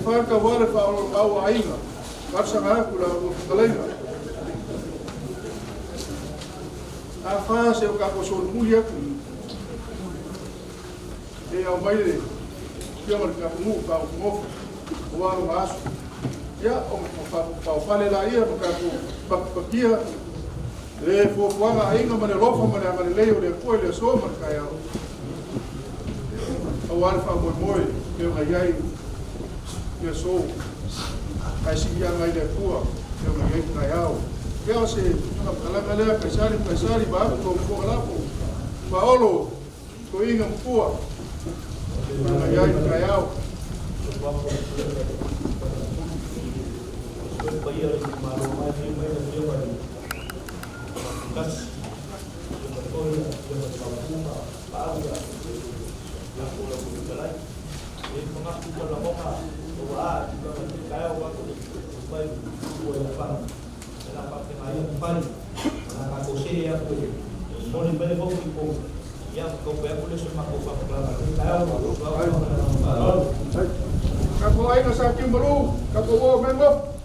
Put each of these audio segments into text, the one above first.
fa le tauala le faaoloolomaau a aiga, talosaga atu i la oulua fetalaiga. A fa se i o tatou solomuli atu e aumai le afioga i le Tapunuu faanofonofo aua lona aso. Ia, ona paofale laia ma tatou patipatia le fuafuaga a aiga ma le alofa ma le agalelei o le Atua i le aso ma le taeao aua le faamoemoe e pei ona i ai le aso, ae siiaga ai le Atua e pei ona i ai le taeao. Ia, o se faamatalaga lea, Kaisari Kaisari, vaeatu lou fofoga lafo, Faaolo, toeaina matua, pei ona i ai le taeao. Tatou aiga Sa Tiumalu, tatou o mai nofo.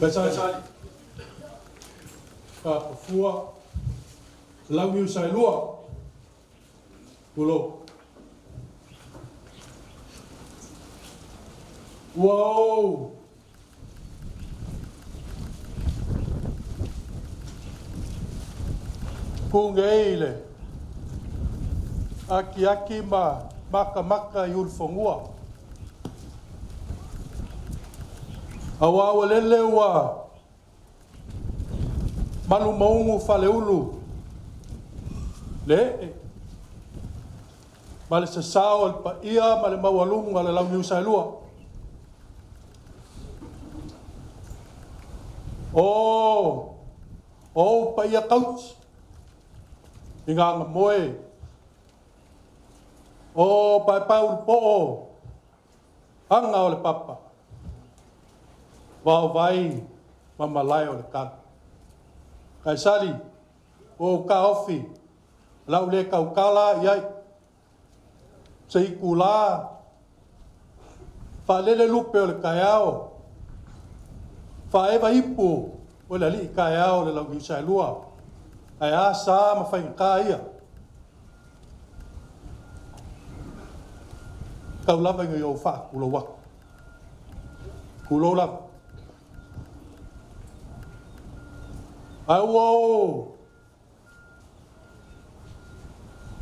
Kaisali, Kapafua, Launiu Saelua, tulou. Ua ou kugei le akiaki ma makamaka i ulufanua. Auā ua lele ua malumaugu faleulu le ee ma le sasao o le paia ma le maualuga o le Launiu Saelua. O ou paia tauti i Gagamoe, o Paepaeulupo'o, aga o le papa, vaovai ma malae o le talo. Kaisali, ua ou taofi, o le a ou le tautala i ai, se itulā faalele lupe o le taeao, faaeva ipu o le alii taeao o le Launiu Saelua. Ae a sa ma faigata ia? Tau lava ina ou faatulou atu. Tulou lava. Ae ua ou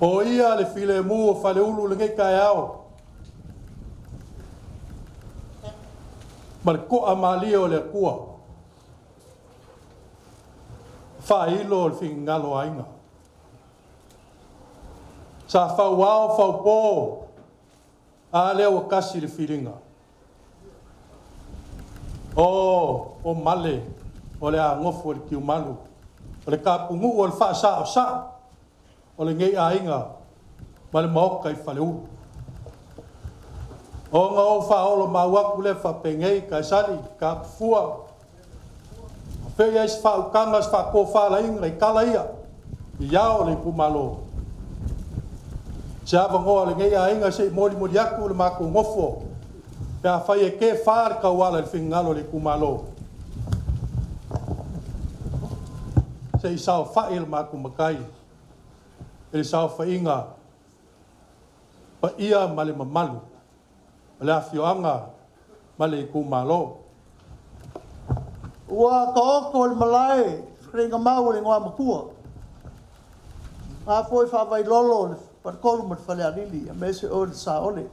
o ia le filemu o Faleulu i lenei taeao ma le toamalie o le Atua, faailo le finagalo o aiga. Sa fauao faupo, a lea ua tasi le filiga. O male o le a nofo i le tiumalu, o le tapunuu o le faasaosao o lenei aiga ma le maota i Faleulu. Ona ou faaoloolomaau atu lea faapenei, Kaisali, Kapafua, o fea o i ai se faautaga, se faatofalaiga i tala ia, i ao o le itumalo. Se avanoa o lenei aiga se i molimoli atu le matou nofo, pe afai e tefa le tauala i le finagalo o le itumalo, se i saofai le matou matai i le saofaiga paia ma le mamalu o le afioaga ma le itumalo. Ua taoto i le malae fetalaiga mau a le Igoamatua, a foi faavailolo le Faletolu ma le Falealili aemaise oe le Saole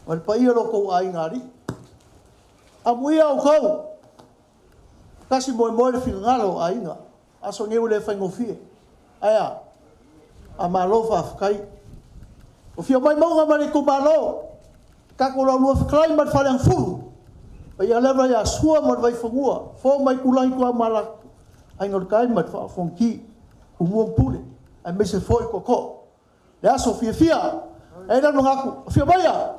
ma le paia o lo outou aigaalii. Amuia outou, tasi moemoe le finagalo o aiga, aso nei ua le faigofie. Ae a? Faamalo faafetai. Ua afio mai Mauga ma le itumalo, le tatou Laulua fetalai ma le Faleagafulu, le paia lava ia Sua ma le Vaifanua, Fofo ma Aitulagi, Ituau ma Alataua, Aiga i le Tai ma le Vaa o Fonoti, Tumua ma Pule, aemaise foi tootoo. Le aso fiafia, e i ai le manatu, afio maia,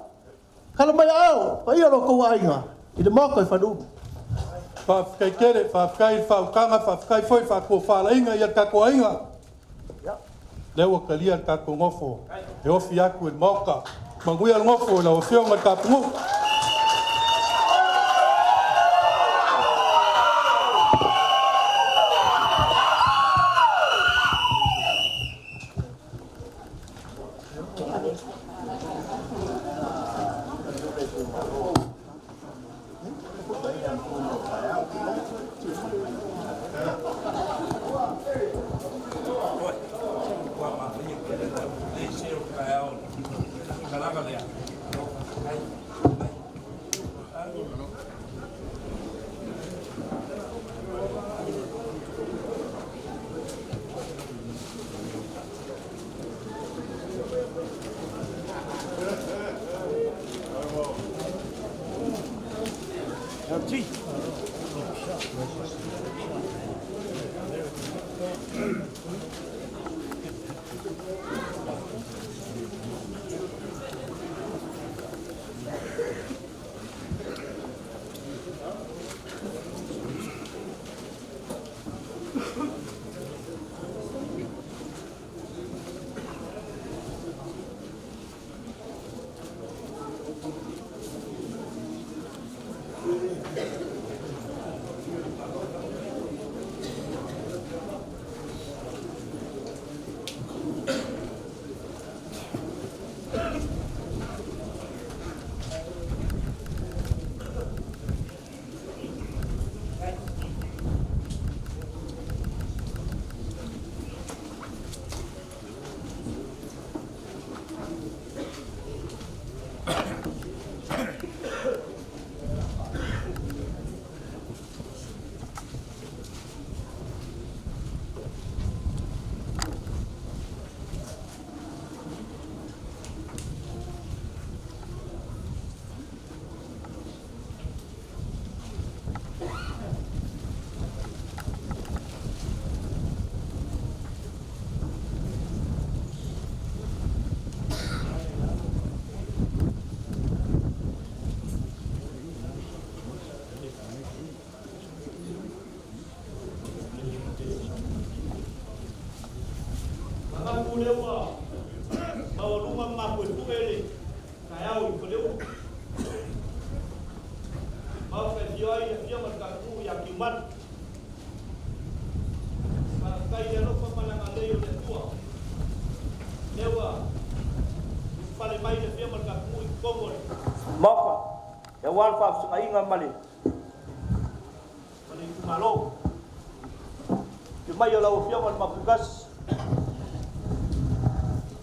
tala mai aao, le paia o lo outou aiga i le Maota i Faleulu. Faafetai tele, faafetai i le faautaga, faafetai foi i le faatofalaiga i le tatou aiga. Lea ua talia le tatou nofo e ofi atu i le Maota. Manuia le nofo i lau Afioga i le Tapunuu. Niumalu. Faafetai i le alofa ma le agalelei o le Atua, lea ua ulufale mai le Afioga i le Tapunuu i totonu o le Maota, aua le faafesagaiga ma le itumalo. Afio mai o lau Afioga i le Mapuitasi,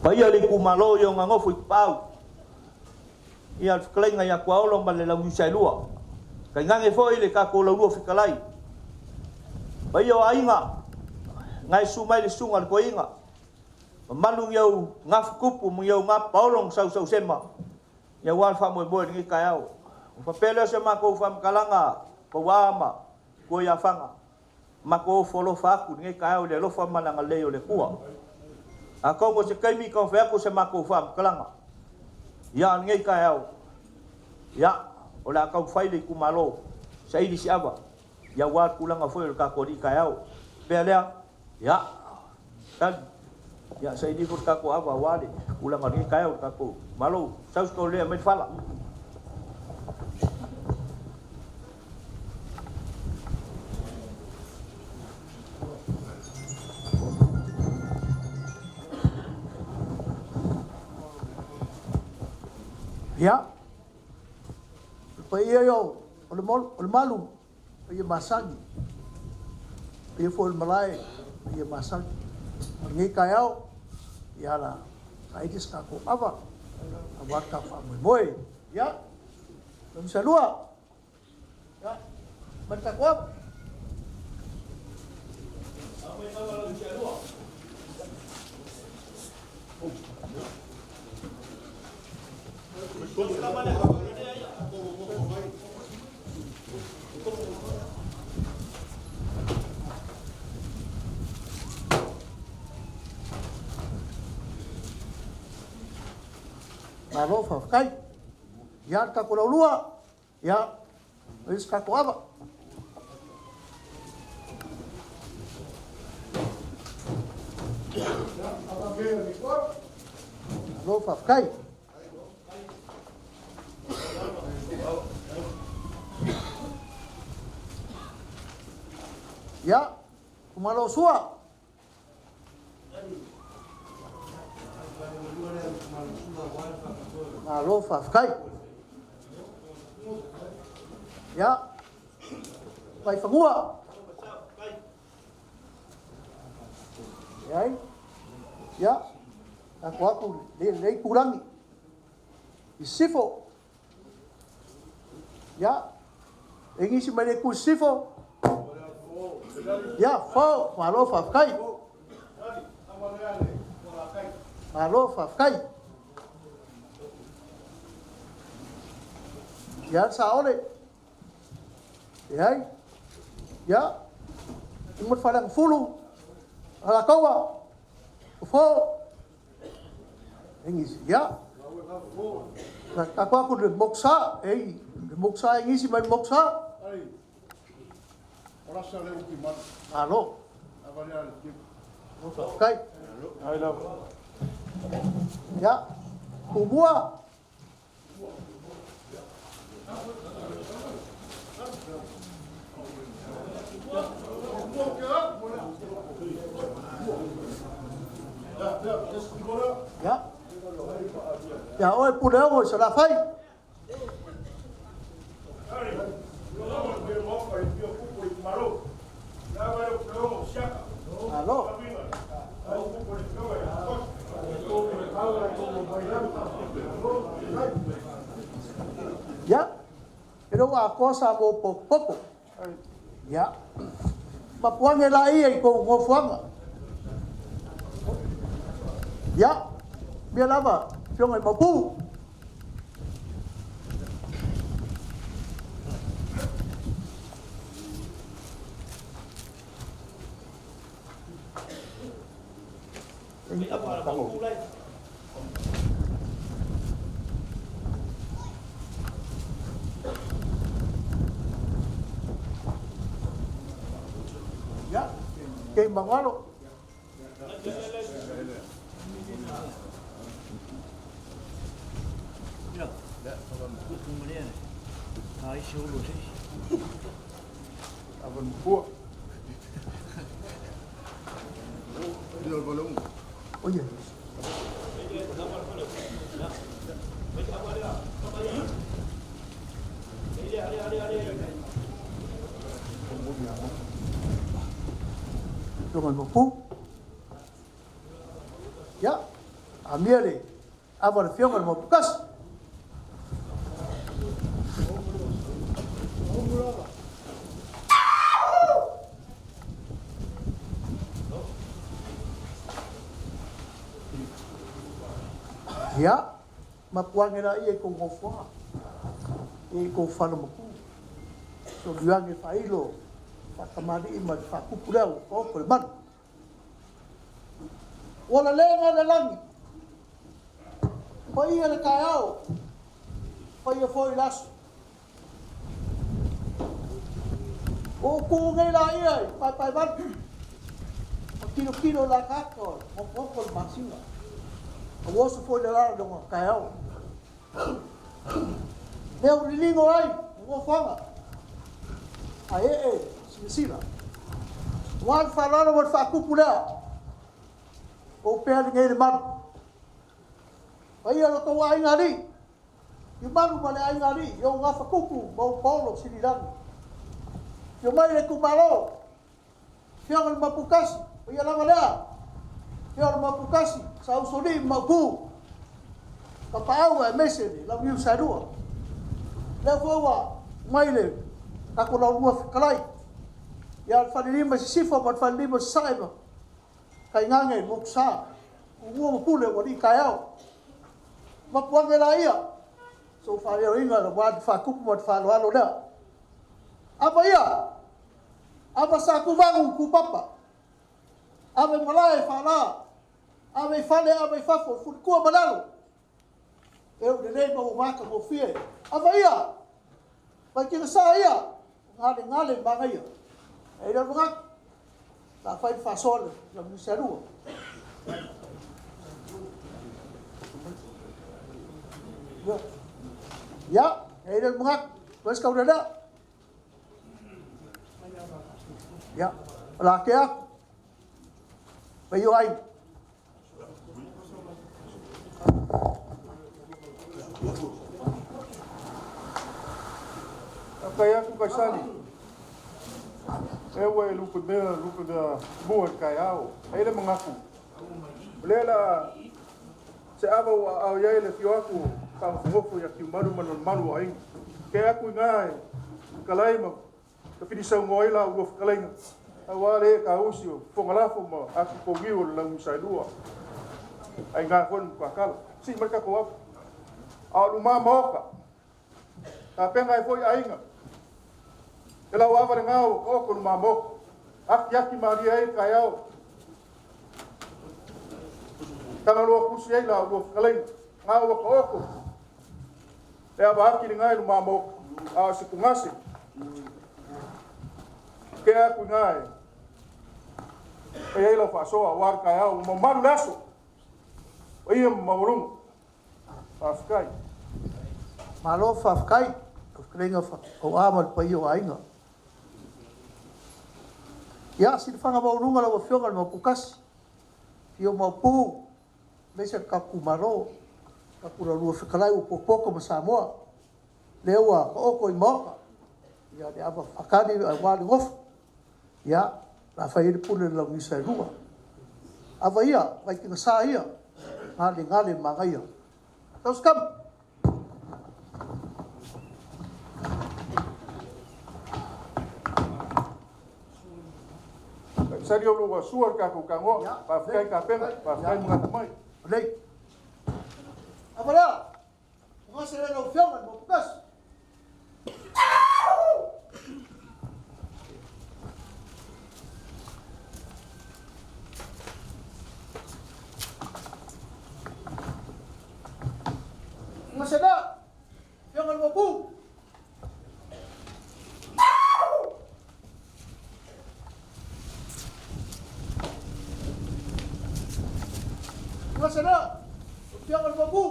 paia i le itumalo i ona nofo i Tapaau, ia le fetalaiga ia Tuaolo ma le Launiusaelua, tainane foi le tatou Laulua Fetalai, paia o aiga, na e susu mai le susuga i le Toeaina, mamalu i au gafutupu ma ni ou gapaolo na sausausema aua le faamoemoe i lenei taeao. Ona faapea lea o se matou faamatalaga Pauaa ma matua ia Fana, matou ofo alofa atu i lenei taeao i le alofa ma le agalelei o le Atua. Atonu o se taimi taumafai atu se matou faamatalaga, ia a o lenei taeao, ia, o le a taumafai le itumalo e saili se ava, ia aua le tulaga foi o le tatou alii taeao. Pea lea, ia, tali, ia saili ifo le tatou ava aua le tulaga o lenei taeao i le tatou malo. Sau se taulelea e aumai le fala. Ia, le paia ia o le malu, paia masani, paia foi o le malae, paia masani. O lenei taeao, ia o le a saili se tatou ava aua le tatou faamoemoe. Ia, Lomisa lua, ia, mai le tatou ava. Malo faafetai. Ia, le tatou laulua, ia, fai se tatou ava. Malo faafetai. Ia, Tumalo Sua. Malo faafetai. Ia, Vaifanua. Leai. Ia, tatou atu i lenei itulagi i Sisifo. Ia, e nisi mai le itu i Sisifo. Ia, fo, malo faafetai. Malo faafetai. Ia, le Saole. Leai. Ia, uma le Faleagafulu, Alataua, Fofo. Ia, tatou atu i le Motusa, ei, le Motusa e nisi mai le Motusa. Malo. Faafetai. Ia, Tumua. Ia, ia oe Puleono i Salafai. Malo. Ia, e le ua atoa sa mo potopoto. Ia, mapuange la ia i tou nofoaga. Ia, mea lava, Afioga i Maopu. Ia, kei Magoalo. Ava mapua. Oia. Afioga i le Maopu. Ia, amia le ava o le Afioga i le Maoputasi. Ia, mapuage laia i kou nofoaga, i kou fale mapu. Soliuage faailo, faatamalii ma le faatupu lea ua taoto i le malu. Ua lalega le lagi, paia le taeao, paia foi le aso. Ua ou tu nei laia i paepaevalu, ma tilotilo i le ataata o le otooto o le masina. Ua oso foi le la i lona taeao. Lea ua liligo ai le nofoaga, ae ee silasila. Ua le faaaloalo ma le faatupu lea, ua opea nei le malu. Paia o lo outou aiga alii, i malu ma le aiga alii, i ou gafatupu ma ou paolo sililagi. Afio mai le itumalo, afioga i le Maoputasi, paia lava lea, afioga i le Maoputasi, Sausolii ma Maopu, Tapaau aemaise le Launiu Saelua. Lea foi ua mai le tatou Laulua fetalai, ia le Falelima i Sisifo ma le Falelima i Sasae ma tainane Motusa, Tumua ma Pule ua alii taeao. Mapuage laia, sou faaleoina aua le faatupu ma le faaaloalo lea. Ava ia, ava Satuvagu tupapa, ave malae faala, ave i fale ave i fafo, fulitua ma lalo, e lelei ma ua matagofie. Ava ia, Vaitigasa ia, galegale manaia. E le manatu, sa fai le faasoa le Launiusealua. Ia, e le manatu, tuai se. Ia, o la tea, mai o ai. Kai aku kai sali. E ua e lupe mea, lupe mea mua i kai ao. E le mangaku. O lea la se ava ua au iai le fio aku ka ngofo ia ki maru manu maru ai. Ke aku i ngā e kalai ma ka whiri sau ngoi la ua whakalainga. Aua le ka usi o whangalafo ma aku kongi o le lau sailua. Ai ngā koe ka kala. Si marka ko apu. A o luma maoka. Ka penga e foi ainga. E lau ava le ngau ka oko luma maoka. Aki aki maria ai ka iau. Tanga lua kusi ai la ua whakalainga. Ngā ua ka oko. E ava aki le ngai luma maoka. A o se kungase. Ke aku ngā e. E ai lau whaasoa, wā ka iau. Ma maru le aso. O ia mawalunga. Whawhikai. Malo whawhikai, o whakarenga o a ma le pai o aiga. Ia, silafanga maualuga lau Afioga i le Maoputasi, fio Maopu, aemaise le tatou Malo, tatou lalua fetalai ua potopoto ma Samoa, lea ua taoto i maota, ia le ava faatali aua le gofa. Ia, la fai ai le pule a le Launiusaelua. Ava ia, vaitigasa ia, gale gale magaia. Tausikama. Sari o lua sua ka ko ka ngoa. Whawhikai ka penga. Whawhikai mga tamai. Lei. Ava lea, o gase le lau Afioga i le Maoputasi. Gase lea, Afioga i le Maopu. Gase lea, Afioga i le Maopu.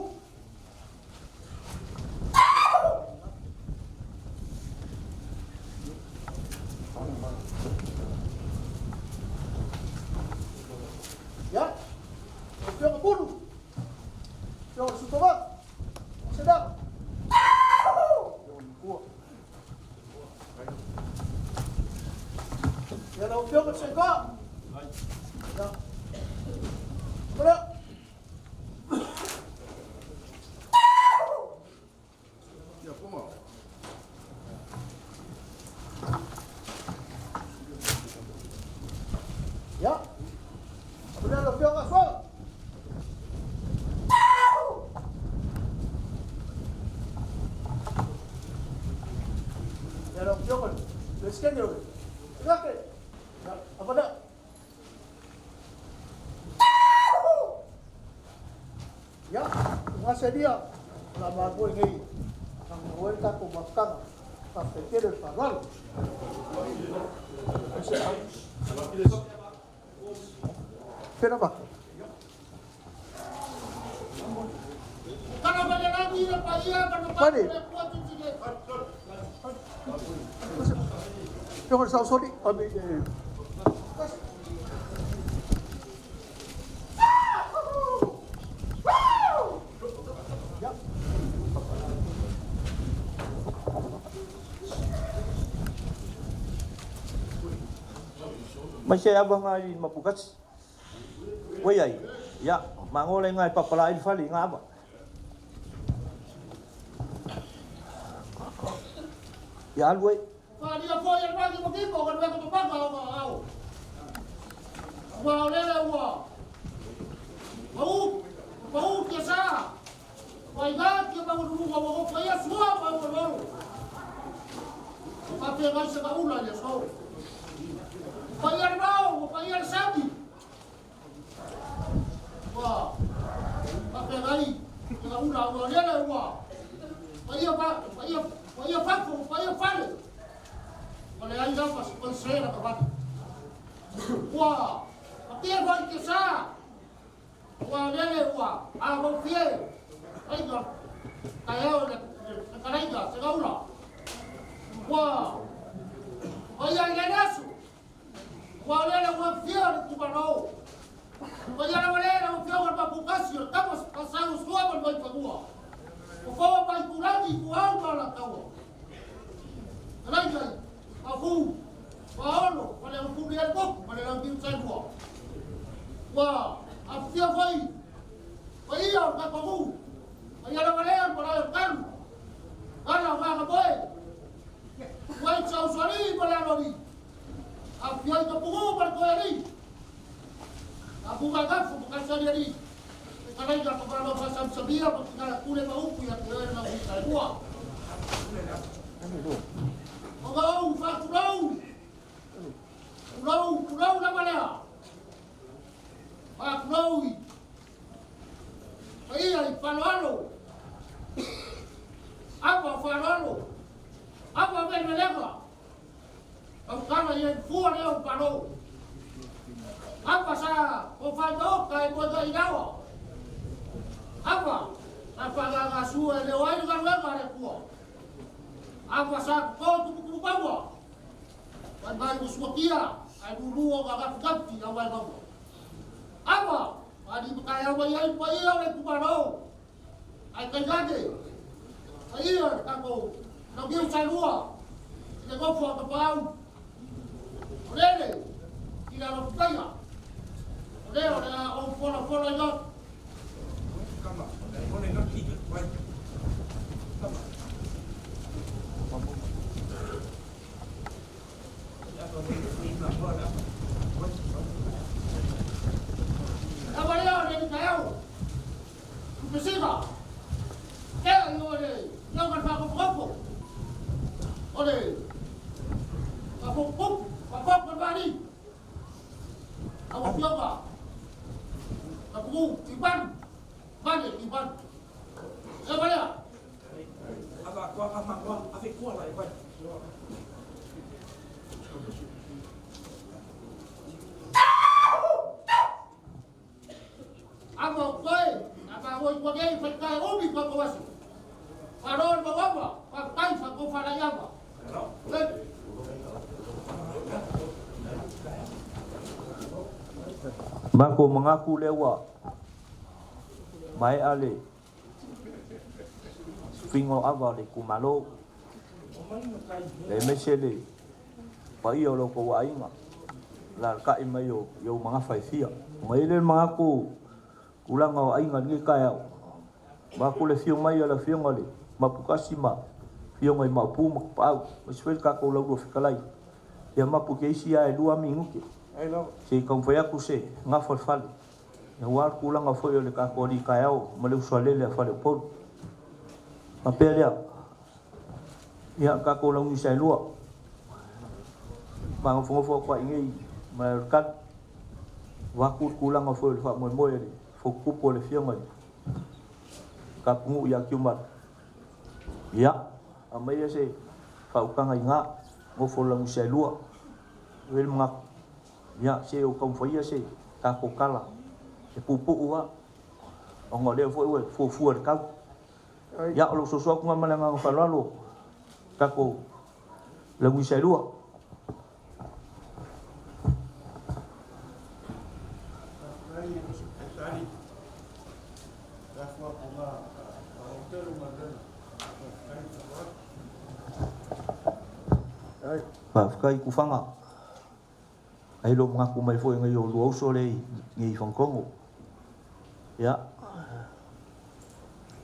Ia lau Afioga i le Seatoa. Ia. Ia. Ia fonga. Ia. Ia lau Afioga Asoa. Ia lau Afioga i le Peresetene o le Senate. Ia, ava lea. Ia, gaselia, o la matou nei, ang le tatou mafutaga. Faafetai tele le faaaloalo. Pena ba? Mane. Afioga i le Sausoli, Ia. Mai se ava ngai mapukasi. Wei ai. Ia, mangola ngai papala i fali ngā ava. Ia alu ai. Falia foi e rangi mo kiko ka nueko papanga o ngā au. Ua o lele ua. Pau, pau kia sa. Wai ngā kia mangununga ua gofa ia sua ma ua loro. Pape ngai se ka ula ia so. Pai le rau, pai le sami. Ua. Pape ngai ka ula ua lele ua. Pai ia pa, pai ia, pai ia fafo, pai ia fale. O le ai lava se konsera ka vatu. Ua, patia foi ke sa. Ua lele ua, a mo fie. Ai ka, ka eo le le karaika, se gaula. Ua, pai ai le nasu. Ua lele ua fie le kumano. Pai ala lele ua fie o papukasi o tamas pasau sua ma mai fagua. O fo mai kurangi ku au ma la taua. Karaika, afu, paolo, pale o fuli al boku, pale lau kiu sai ua. Ua, a fia foi, pai ia o kapamu, pai ala walea, pala o kalu. Kala o ngā boe. Ua i tsau suari, pale alori. A fia i ka pugu, pale koe ari. A puga gafu, pa kasari ari. E karaika, pa pala pa samsamia, pa kikara kule ma upu, ia koe na ui kai ua. O ngā au, whāturau. Kurau, kurau la malea. Whāturau i. Paia i whaloalo. Apa whaloalo. Apa melemelega. Au kala i fua leo palo. Apa sa o whanau ka e moe i rawa. Apa sa whanganga sua e leo ai ngaruega le kua. Apa sa ko tupukupu paua. Wai mai o suakia, ai ruru o ngā gafi au ai maua. Apa, ani makai au ai ai pai au le kumaro. Ai kai gane. Pai ia le kako, nau biu sai lua. I le gofo a ka pau. O lele, i la lo paia. O leo le a o fola fola i lot. Apa leo le ni kau. Kupesiga. Kea i o le, leo ka whakapoko. O le, whakapoko, whakapoko wari. Awa pioka. Kapuku, tipan. Mane, tipan. E walea. Ama o koe, ama o i kwa ngei whaikai umi kwa kawasu. Wharon mawama, whakai whako wharayama. Mako mangaku le ua. Mai ale. Fingo ava le kumalo. Le mese le. Pai o loko wa inga. Alalatai mai o i ou magafa e fia. Ona i ai lea o le manatu tulaga o aiga i lenei taeao, vaeatu le afio mai o le Afioga i le Maputasi ma Afioga i Maopu ma Tapaau, aemaise foi le tatou Laulua Fetalai. Ia mapu te isi lava e 2 minute se i taumafai atu se gafa o le fale, aua le tulaga foi o le tatou alii taeao ma le uso a lele a Faleupolu. Faapea lea, ia le tatou launusa e lua, manofonofo atu ai i inei i malae o le tali, vaeatu le tulaga foi o le faamoemoe o le fotutupu o le Afioga i le Tapunuu ia Tiumalu. Ia, aumaia se faautaga i ina, nofo le launusa e lua, e i ai le manatu, ia se i ou taumafaia se tatou tala e puupuu lava, ona o lea foi ua fuafua i le tau. Ia, o lou soso atu lena ma le agaga faaaloalo, tatou launusa e lua. Faafetai Tufaga, ai lou manatu mai foi nai o lua uso lea i Fonotogo. Ia,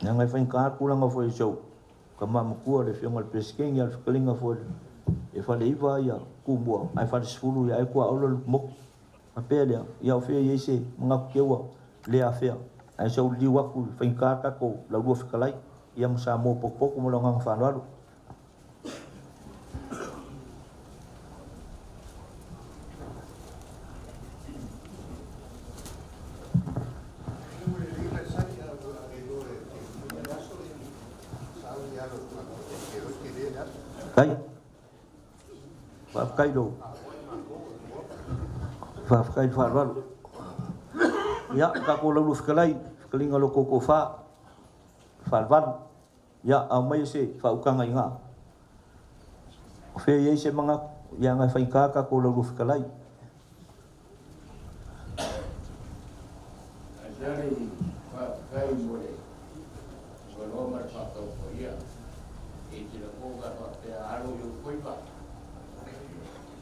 leaga e faigata le tulaga foi o si ou tama matua le Afioga i le Peresetene a o le fetalaiga foi e faleiva Tumua ae falesefulu ia ae tuaolo le motu. Faapea lea, ia o fea e i ai se manatu te ua le afea, ae se i ou liliu atu i faigata le tatou Laulua Fetalai, ia ma Samoa potopoto ma le agaga faaaloalo. Faafetai. Faafetai lou faafetai le faaaloalo. Ia, tatou Laulua Fetalai, fetalaiga i lo outou toafa, falevalu, ia aumaia se faautaga i ina. O fea e i ai se manatu, ia agai faigata tatou Laulua Fetalai. Aisali, faafetai mo le avanoa ma le faataufaia. E te lagoga faapea alo i ou faiva.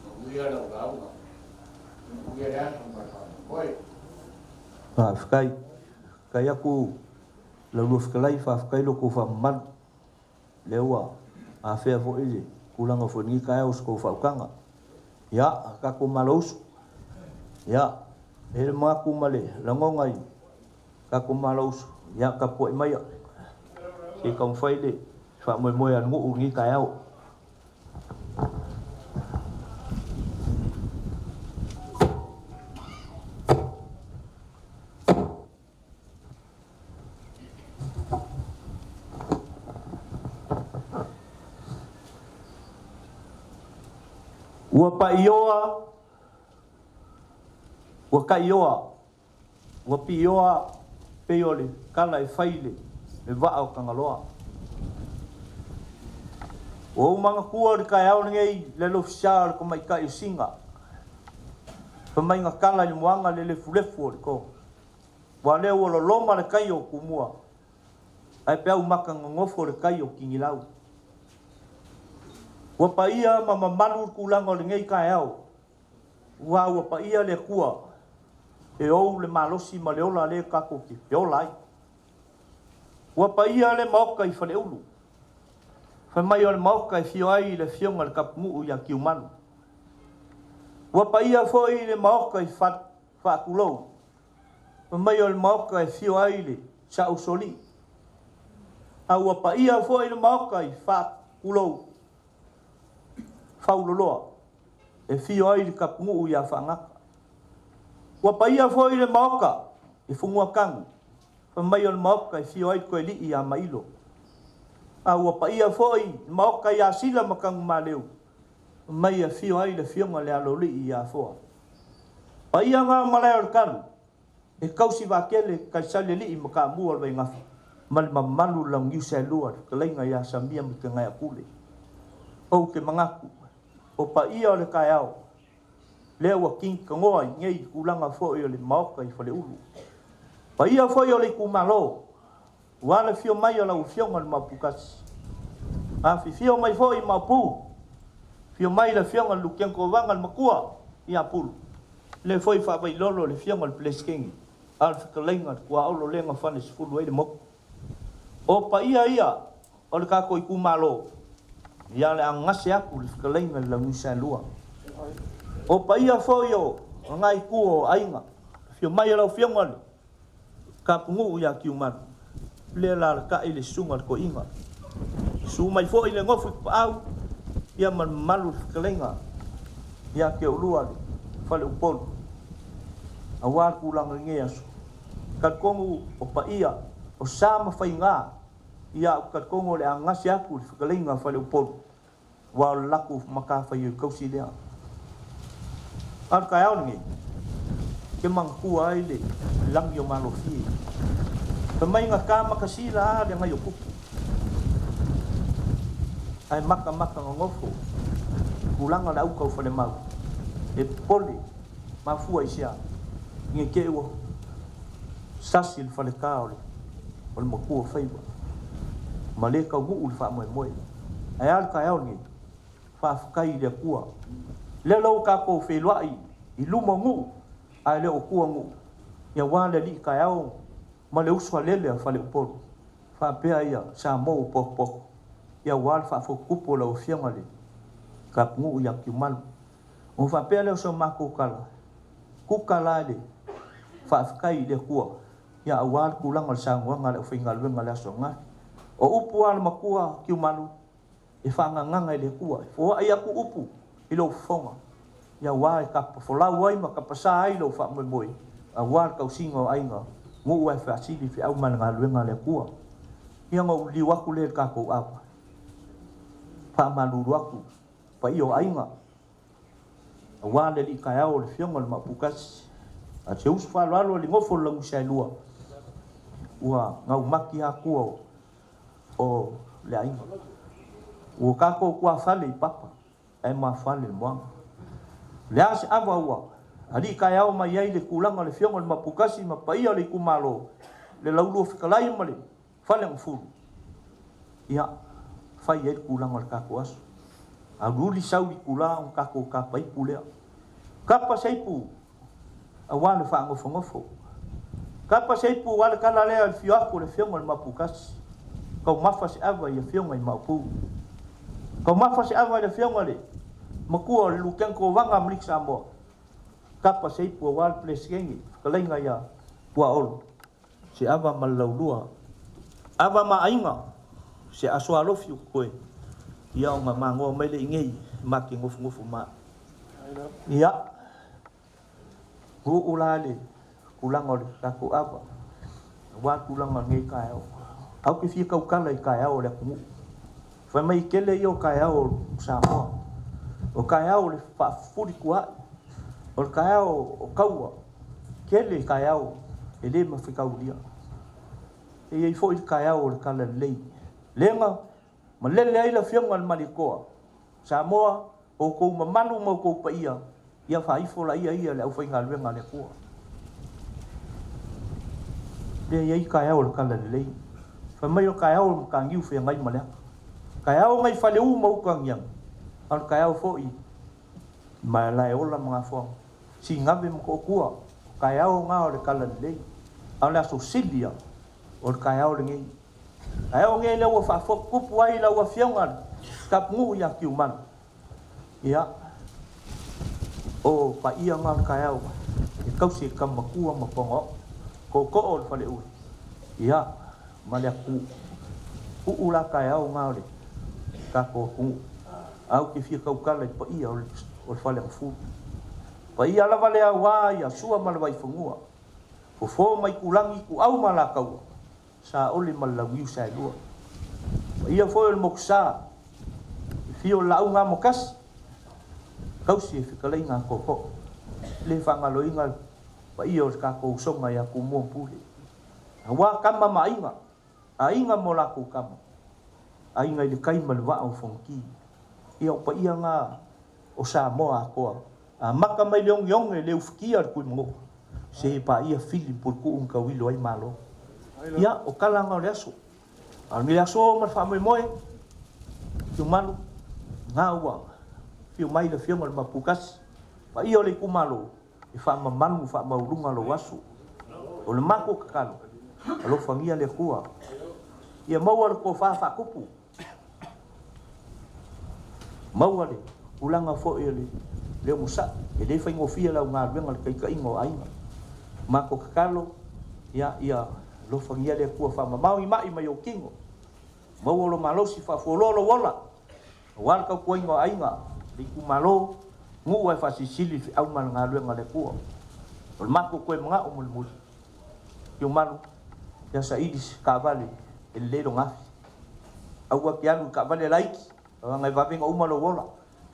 Manuia lau lauga. Manuia le aso ma le faamoemoe. Faafetai. Faafetai atu Laulua Fetalai, faafetai lo outou faamamalu. Lea ua afea foi le tulaga foi i lenei taeao i se tou faautaga. Ia, tatou Malousu. Ia, e i ai le manatu ma le lagona i tatou Malousu, ia tapuai maia se i taumafai le faamoemoe a le nuu i lenei taeao. Ua paioa, ua taioa, ua pioa pei o le tala e fai i le vaa o Tagaloa. Ua ou manatua i le taeao lenei le alofisa o le tamaitai o Sina, fai mai na tala i le moana le lefulefu o le to. Ua lea ua loloma le tai o Tumua, ae peau maka nonofo le tai o Tigilau. Ua paia ma mamalu le tulaga o lenei taeao, aua ua paia le Atua e ou le malosi ma le ola lea tatou te feola ai. Ua paia le Maota i Faleulu, fai mai o le Maota e fio ai le Afioga i le Tapunuu ia Tiumalu. Ua paia foi le Maota i Faatulou, fai mai o le Maota e fio ai le Saausolii. A ua paia foi le Maota i Faatulou, Fauloloa, e fio ai le Tapunuu ia Faagata. Ua paia foi le Maota i Funuatanu, fai mai o le Maota e fio ai le Toelii ia Mailo. A ua paia foi le Maota ia Sila ma Tanumaleu, fai mai e afio ai le Afioga i le Aloalii ia Afoa. Paia na o malae o le talu, e tausi vaatele Kaisalialii ma Taamua o le Vaigafa, ma le mamalu o le Launiu Saelua, le fetalaiga ia Samia ma Tagaiapule. Ou te manatu, o paia o le taeao, lea ua kini tanoa i nei tulaga foi o le Maota i Faleulu. Paia foi o le itumalo, ua le afio mai o lau Afioga i le Maoputasi. Afifio mai foi Maopu, afio mai le Afioga i le Lutena Kovana le Matua ia Pulu. Lea foi faavailolo le afioga i le Peresetene a o le fetalaiga i le tuaolo lea na falesefulu ai le motu. O paia ia o le tatou itumalo, ia o le a gase atu le fetalaiga i le Launiusaelua. O paia foi o lena itu o aiga, afio mai o lau afioga i le Tapunuu ia Tiumalu, lea e alaalatai le susuga i le Toeaina. Susu mai foi le nofo i Tapaau ia ma le mamalu i le fetalaiga ia te oulua le Faleupolu aua le tulaga i lenei aso. E talitonu o paia, o sa ma faiga, ia ou te talitonu o le a gase atu le fetalaiga a Faleupolu aua o le latou matafaioi tausi lea. A o le taeao lenei, ou te manatua ai le lagi o Malofie. Fai mai na ta matasila lava le Agaiotupu, ae matamata nonofo i tulaga o le autaufalemau, e popole, mafua i se a? Ne i te i ua sasi le faleta o le matua o faiva ma le taunuu le faamoemoe. Ae a le taeao lenei? Faafetai i le Atua. Lea la ua tatou feiloai i luma o nuu, ae le o tua nuu, aua le alii taeao ma le uso a lele a Faleupolu, faapea ia Samoa ua potopoto, aua le faafotutupu o lau Afioga i le Tapunuu ia Tiumalu. Ona faapea lea o se matou tala, tuta la i le faafetai i le Atua, aua le tulaga o le saunoaga a le aufaigaluega i le aso ananafi. O upu lava a le matua Tiumalu, e faagagaga i le Atua, e foai atu upu i lou fofoga, aua e tapafolau ai ma tapasa ai lou faamoemoe, aua le tausiga o aiga, nuu ae faasili feau ma le galuega a le Atua. Ia ona ou liliu atu lea i le tatou ava, faamalulu atu paia o aiga, aua le alii taeao o le afioga i le Maoputasi, a se uso faaaloalo i le nofo a le Launusaelua, ua gaumati lava tua o le aiga. Ua tatou tuafale i papa, ae mafale i le moana. O le a se ava ua alii taeao mai ai le tulaga o le afioga i le Maoputasi ma paia o le itumalo, le Laulua fetalai ma le Faleagafulu, ia, fai ai le tulaga o le tatou aso. Auliuli sau i itula ona tatou tapaipu lea. Tapa se ipu aua le faanofonofo. Tapa se ipu aua le tala lea i le afio atu o le afioga i le Maoputasi. Taumafa se ava i afioga i Maopu. Taumafa se ava i le afioga i le matua o le Lutena Kovana Amerika Samoa. Tapa se ipu aua le Peresetene, fetalaiga ia Tuaolo. Se ava ma le laulua, ava ma aiga, se aso alofi o totoe, ia ona magoa mai lea i inei ma te nofonofo ma. Ia, uu la le tulaga o le tatou ava, aua tulaga o lenei taeao. Au te fia tautala i taeao o le atunuu. Fai mai tele ia o taeao o Samoa. O taeao o le faafulitua'i, o le taeao o taua, tele taeao e le mafetaulia. E i ai foi le taeao o le talalelei. Lena malele ai le afioga i le Malietoa, Samoa, o outou mamalu ma outou paia, ia faaifo laia ia le aufaigaluega a le Atua. Lea e i ai taeao o le talalelei. Fai mai o le taeao o le mataniu feagai ma le ata. Taeao nai Faleu ma uta agiagi, a o le taeao foi ma Malaeola ma Gafoaga, Sigave ma Toatua, o taeao na o le talalelei. A o le aso sili ia, o le taeao lenei. Taeao lenei lea ua faafotutupu ai lau afioga i le Tapunuu ia Tiumalu. Ia, o paia na o le taeao e tausi e tama matua ma Pagaoo, tootoo o le Faleula, ia, ma le atunuu. Uu la taeao na o le tatou atunuu. Ae ou te fia tautala i paia o le Faleagafulu. Paia lava lea aua ia Sua ma le Vaifanua, Fofo ma Aitulagi, Ituau ma Alataua, Saole ma le Launiu Saelua. Paia foi o le Motusa, le afio o le Laauga Amotasi, tausi e fetalaiga a Tootoo. E le faagaloina le paia o le tatou usoga ia Tumua ma Pule. Aua Tama ma Aiga, Aiga ma o latou Tama, Aiga i le Tai ma le Vaa o Fonoti. Ia o paia na o Samoa atoa, amata mai le ogeoge le ufitia o le Tuimanua, se paia fili ma puletuu na tauilo ai Malo. Ia, o tala na o le aso. A o lenei aso ma le faamoemoe, Tiumalu, na ua afio mai le afioga i le Maoputasi, paia o le itumalo. E faamamalu ma faamaualuga lou aso. O le matou tatalo, alofagia le Atua ia maua le tofa faatupu, maua le tulaga foi o le onosai, e le faigofie lau galuega le taitaiga o aiga. Matou tatalo, ia ia alofagia le Atua faamamao ni mai mai ou tino, maua lou malosi faafualoa lou ola, aua le tautuaina o aiga, le itumalo, nuu ae faasilisili le feau ma le galuega a le Atua. O le matou toe manao mulimuli, Tiumalu, ia saili se taavale e lelei lona afi. Aua e te alu i taavale laiti, leaga e vave ona uma lou ola.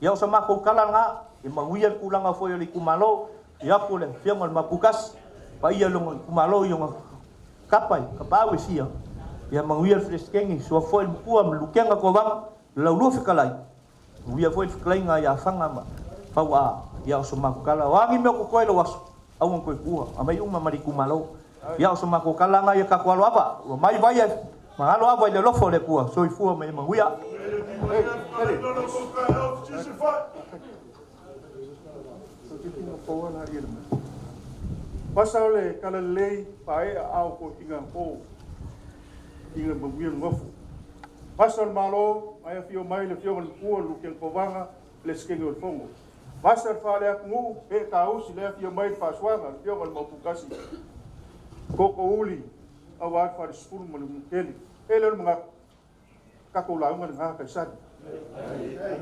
Ia o sa matou tala lena, ia manuia le tulaga foi o le itumalo, i atu le afioga i le Maputasi, paia i lona itumalo i ona kapa i tapaau e fia, ia manuia le Peresetene, suafa foi le Matua ma le Lutena Kovana, le Laulua Fetalai, manuia foi le fetalaiga ia Fana ma Fauaa, ia o so matou tala, o a ni mea o totoe i lou aso, aua ne i toe tuua, aumai uma ma le itumalo. Ia o so matou tala lena, ia tatou alo ava, ua mai vai ae alo ava i le alofa o le Atua. Soifua ma ia manuia. Pasa o le tala lelei paea ao ko inga ko inga manuia ngofo. Pasa o le Malo, mai afio mai le afioga i le Matua Luke Kovaga, le Sekenge o le Fono. Pasa le fale atunuu, e tausi le afio mai le faasuaga, le afioga i le Maupukasi. Koko uli, aua le falesefulu ma le mutele. E le o le manatu, tatou lauga lena Kaisali.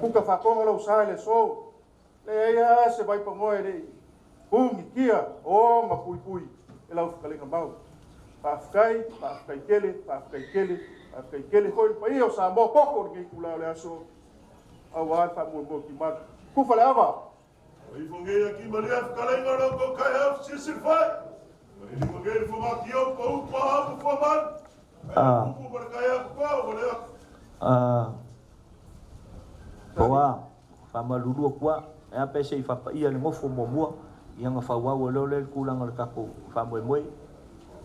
Kuka faatoga lou sa i le aso, leai lava se vaipanoa e le i pugitia o ma puipui e lau fetalaiga mau. Faafetai, faafetai tele, faafetai tele, faafetai tele foi le paia o Samoa poto i lenei itula o le aso, aua le faamoemoe o timalu. Tufa le ava. Poa, faamalulu atu lava, ae a pe se i faapaia le nofo muamua, ia ona fauau ai loa lea i le tulaga o le tatou faamoemoe.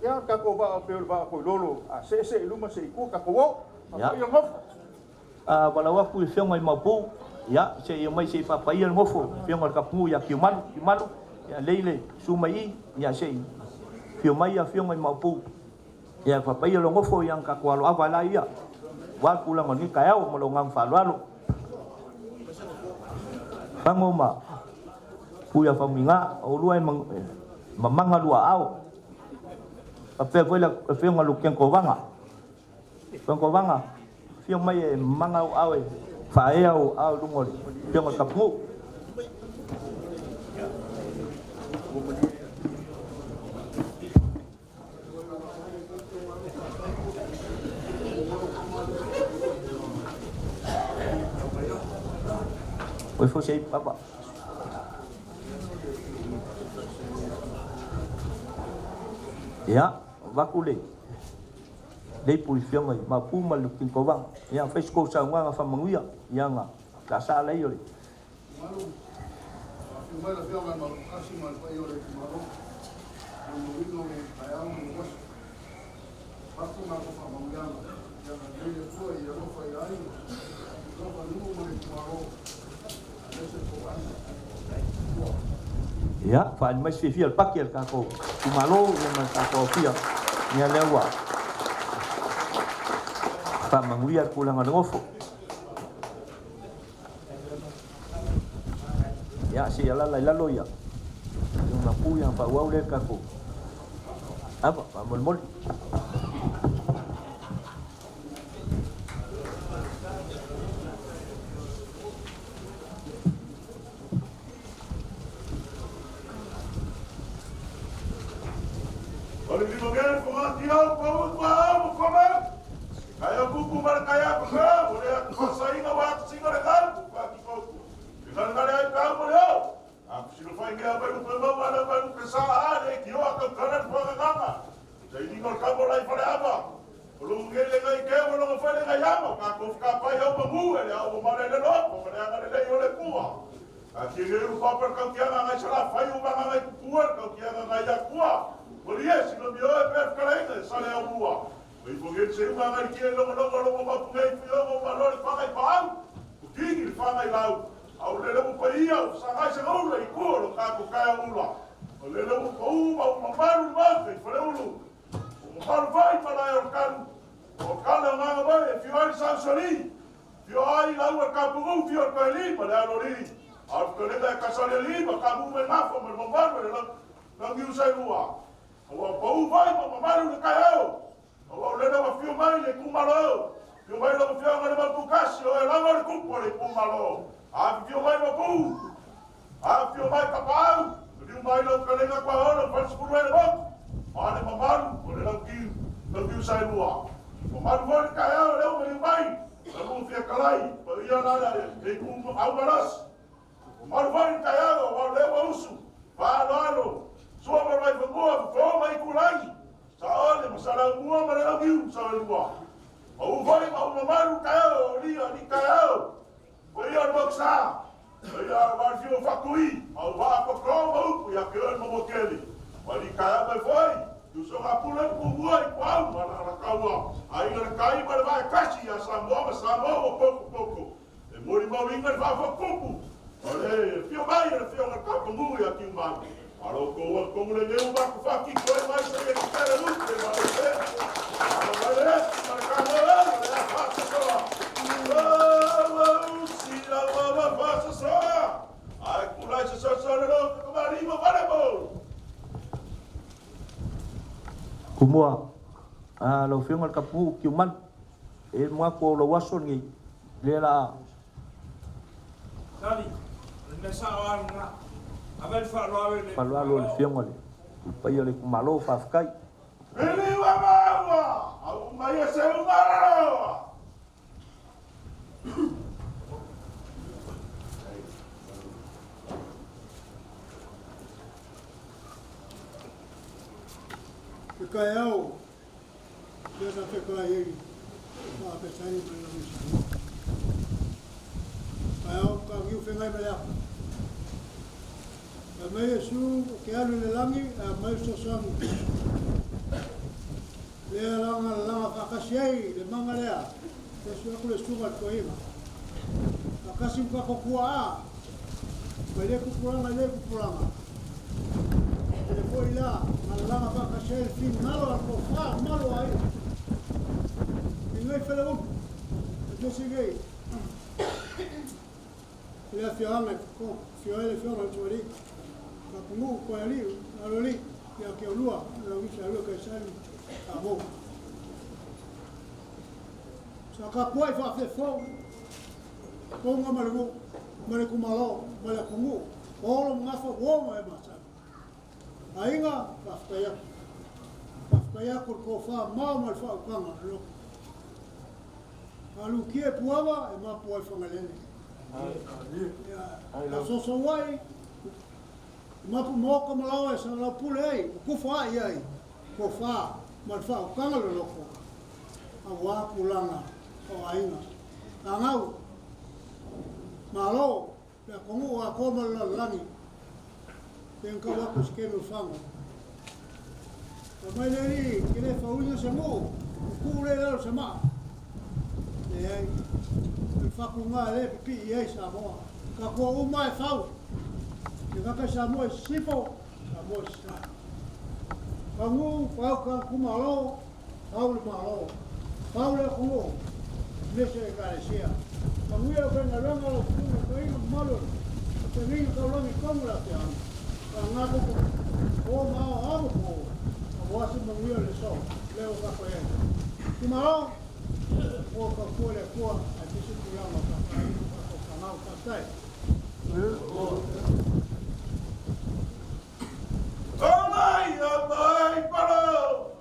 Ia, o le tatou vaa pei o le vaa toilolo, a seese i luma see i tua, tatou o, faapaia le nofo. Valaau atu i afioga i Maopu, ia, se i omai se i faapaia le nofo, afioga i le Tapunuu ia Tiumalu, Tiumalu, ia lei le susu mai i, ia se i afio mai afioga i Maopu, ia faapaia le nofo, ia ona tatou aloava ai laia, aua le tulaga o lenei taeao ma lou agaga faaaloalo. Fago ma Puia Faumuiga, o oulua e mamaga lua aao. Faapea foi le afioga i le Lutena Kovana. Lutena Kovana, afio mai e mamaga ou aao e faaea ou aao i luga o le afioga i le Tapunuu. Oi foi sei papa. Ia, vaku le leipu i fioga i Maopu ma le Lukinkovaga. Ia, fai se kou saunoaga faamanuia, ia na laasaa lea o le Malu, afio mai le afioga i Malokasi ma le paia o le itumalo, molimauina o le taeao ma le aso. Avatu matou faamanuiaga, ia agalelei le Atua i alofa i aiga, alofa i nuu ma le itumalo, aemaise le tou aiga. Soifua. Ia, faaali mai se fiafia o le paki a le tatou itumalo ia ma le tatou aofia, ia lea ua faamanuia le tulaga o le nofo. Ia, se i alaala i lalo ia lona pu ia faaauau lea le tatou ava faamolemole. O le ua pau ma ua mamalu le Maota i Faleulu. Ua mamalu foi malae o le Kalu. O le kale o Gagavai e afio ai le Sausali, afio ai lauga le Kapugu, afio le Toeli ma le Aloalii. A o le fetalaiga ia Kaisalialii ma Kamu'u mai Gafa ma le mamalu e le Lagiusailua. Ua pau foi ma mamalu le taeao. Aua o lele ua afio mai le itumalo, afio mai lau Afioga i le Maututasi, o oe lava o le tupu o le itumalo. Afifio mai Maopu, afifio mai Tapaau, maliu mai lau fetalaiga Tuaono, Falesefulu e le motu, a le mamalu o le Lautiu Saelua. Mamalu foi le taeao lea ua maliu mai, la lua fiatalai, paia la le ituau malosi. Mamalu foi le taeao aua o lea ua usu, faaaloalo, Sua ma le Vaifanua, Fofo ma Aitulagi, Saole ma Saleaaumua ma le Launiu Saelua. Pau foi ma ou mamalu taeao o alii taeao, paia o le Motusa, paia o le Afio o Faatui, aua Toto ma upu ia te oe le Manuatele. O alii taeao mai foi, usoga a Pule ma Tumua i Ituau ma Alataua, Aiga i le Tai ma le Vaa e Tasi ia Samoa ma Samoa ua potopoto. E molimauina le faafotutupu o le afio mai o le Afioga i le Tapunuu ia Tiumalu. A lo outou agatonu lenei ua matou faatito ai mai sa ia tetele lupe ma le pe. Alo mai le esi ma le tanoa ma le afasosoa. Ua usi la ua fasosoa. Ai tulai se soso le lo kamali ma vale mo. Tumua, a lau Afioga i le Tapunuu Tiumalu, e manatu o lau aso lenei, lea la a. Tali, o le mea sao lava lena. Ave le faaaloalo i le Faaaloalo i le itumalo. Afioga i le paia o le itumalo, faafetai. Piliu a maua, au mai e se ungalaloa. Ke taeao, lea sa fetalai ai faafetai ma le lagi Samoa. Taeao mataniu feagai ma le afa. Fai mai Iesu ou te alu i le lagi ae aumai le fesoasoani. Lea laga lalaga faatasi ai le maga lea, te asu atu le susuga i le toeaina. Faatasi ma tatou tuaa mai lea tupulaga i lea tupulaga. Lea foi la na lalaga faatasi ai le finagalo a le tofa malu o aiga. I nei faleulu, aemaise nei i le afioaga i Koko, afio ai le afioga i le Usoalii, Tapunuu, Koealii, Aloalii, ia Keolua, Lauisa, Alua, Kaisali, Samoa. Sa tapuai faafefou touga ma le nuu, ma le itumalo, ma le atunuu, o Olo ma Gafa ua ma e masani. Aiga, faafetai atu. Faafetai atu i le tofa mao ma le faautaga loloto. Alukia e puava e mapu ai Fagalele. Ia, asoso ai, mapu maoka ma laoa e salaupule ai, o kufa ai ai, tofa ma le faautaga loloto, aua tulaga o aiga. Agau, malo, le atunuu atoa ma le lalolagi, pe na tau atu i se taimi o faga. Fai mai le alii, e le fauina se nuu, ua tuu lea i lalo o se maa. Leai, o le fatuga e le pipii i ai Samoa. Tatou uma e fau, e gata i Samoa i sisifo, Samoa i sasae. Fau nuu, fau itumalo, fau le Malo, fau le atunuu, aemaise le Ekalesia. Manuia le aufaigaluega a lau Susuga i Toeaina mamalu o le Feagaiga Taulagi i totonu o le afioaga, vagana koko po ma ao amo po, aua se manuia o le aso lea ua tatou i ai. Itumalo, ua tautua le Atua aemaise tulaga o tatou aiga ma tatou fanau. Faafetai. Omai, omai, palo!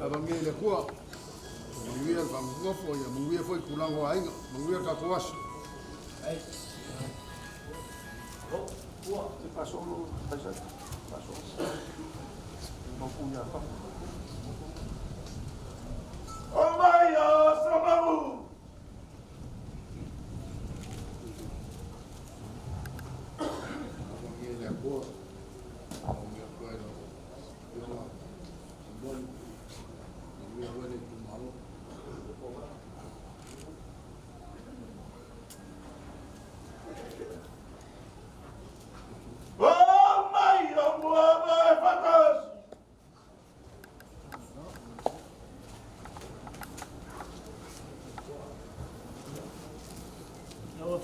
Avagia i le Atua, manuia le faagofogofoa, ia manuia foi tulaga o aiga, manuia le tatou aso. Omai o Samaru! Avagia i le Atua, manuia atu ai lau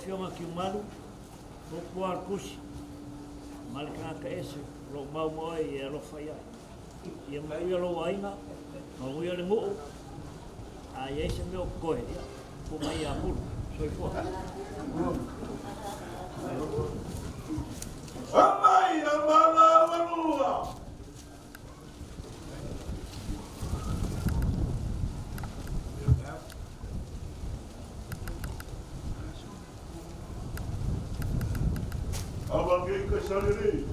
Afioga Tiumalu, o upu lava o le Tusi, ma le tagata ese o lo o mau ma oe e alofa i ai. Ia manuia lou aiga, manuia le nuu, a i ai se mea o totoe, ia, tuu mai ia Pulu. Soifua. Amai amala walua. Awa ke ka saliri.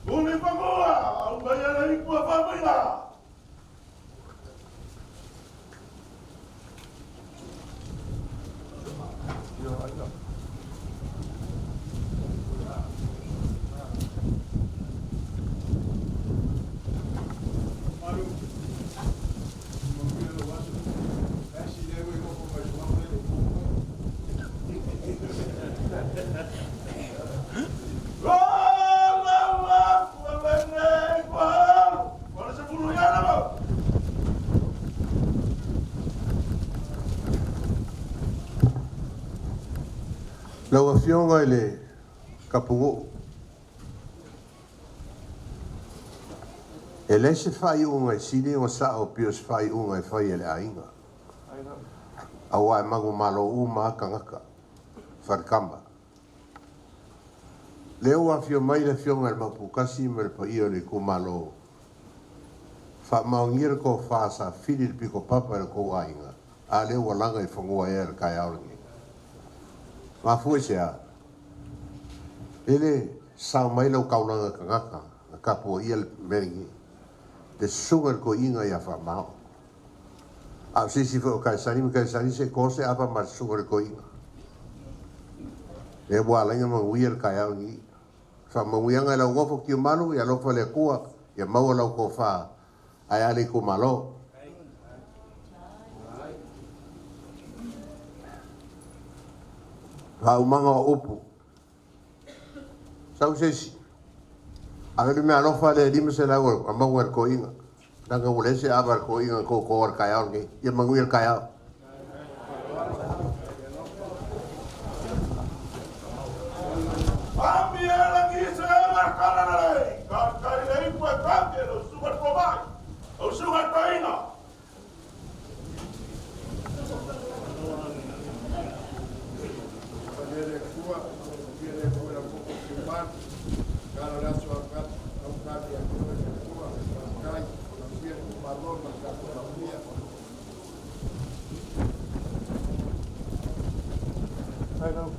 Uli pangua, au mai ala i kua whamila. Malu, manuia lou aso. Ae si le ue nofo mai suaga le le. La la la, kua mene kua halu. Wala se pulu yana mau. Lau Afioga i le Kapunu'u, e lē se faaiuga e sili ona sa'o pei o se faaiuga e fai e le aiga, auā e manumalo uma a tagata falekama. Lea ua afio mai le afioga i le Mauputasi ma le paia o le itumalo, faamaonia le tofā sa fili le pito papa i le tou aiga, a lea ua laga i fanua ea le taeao lenei. Mafua i se a? Ele sao mai lau taulaga tagata na tapuaia le mea lenei, le susuga i le toeaina ia Faamao. A o se isi foi o Kaisani ma Kaisani se to se ava ma le susuga i le toeaina. Lea ua ala ai ona manuia le taeao lenei. Faamanuiaga i lau nofo Tiumalu, ia alofa le Atua, ia maua lau tofa ae a le itumalo. Faaumaga o upu. Sau se isi. Ave le meaalofa lea e $500 a maua e le toeaina. Leaga ua leai se ava a le toeaina na toto i le taeao lenei. Ia manuia le taeao. Ami e langi se ewa kalalei. Ka kai le ipu e kake lo suga tomai. O suga taina. Palia le Atua, manuia le Atua i lau koko Tiumalu. Kala le aso au au kati ia te oe le Atua. Faafetai, manuia le itumalo ma le tatou manuia. Ai lau.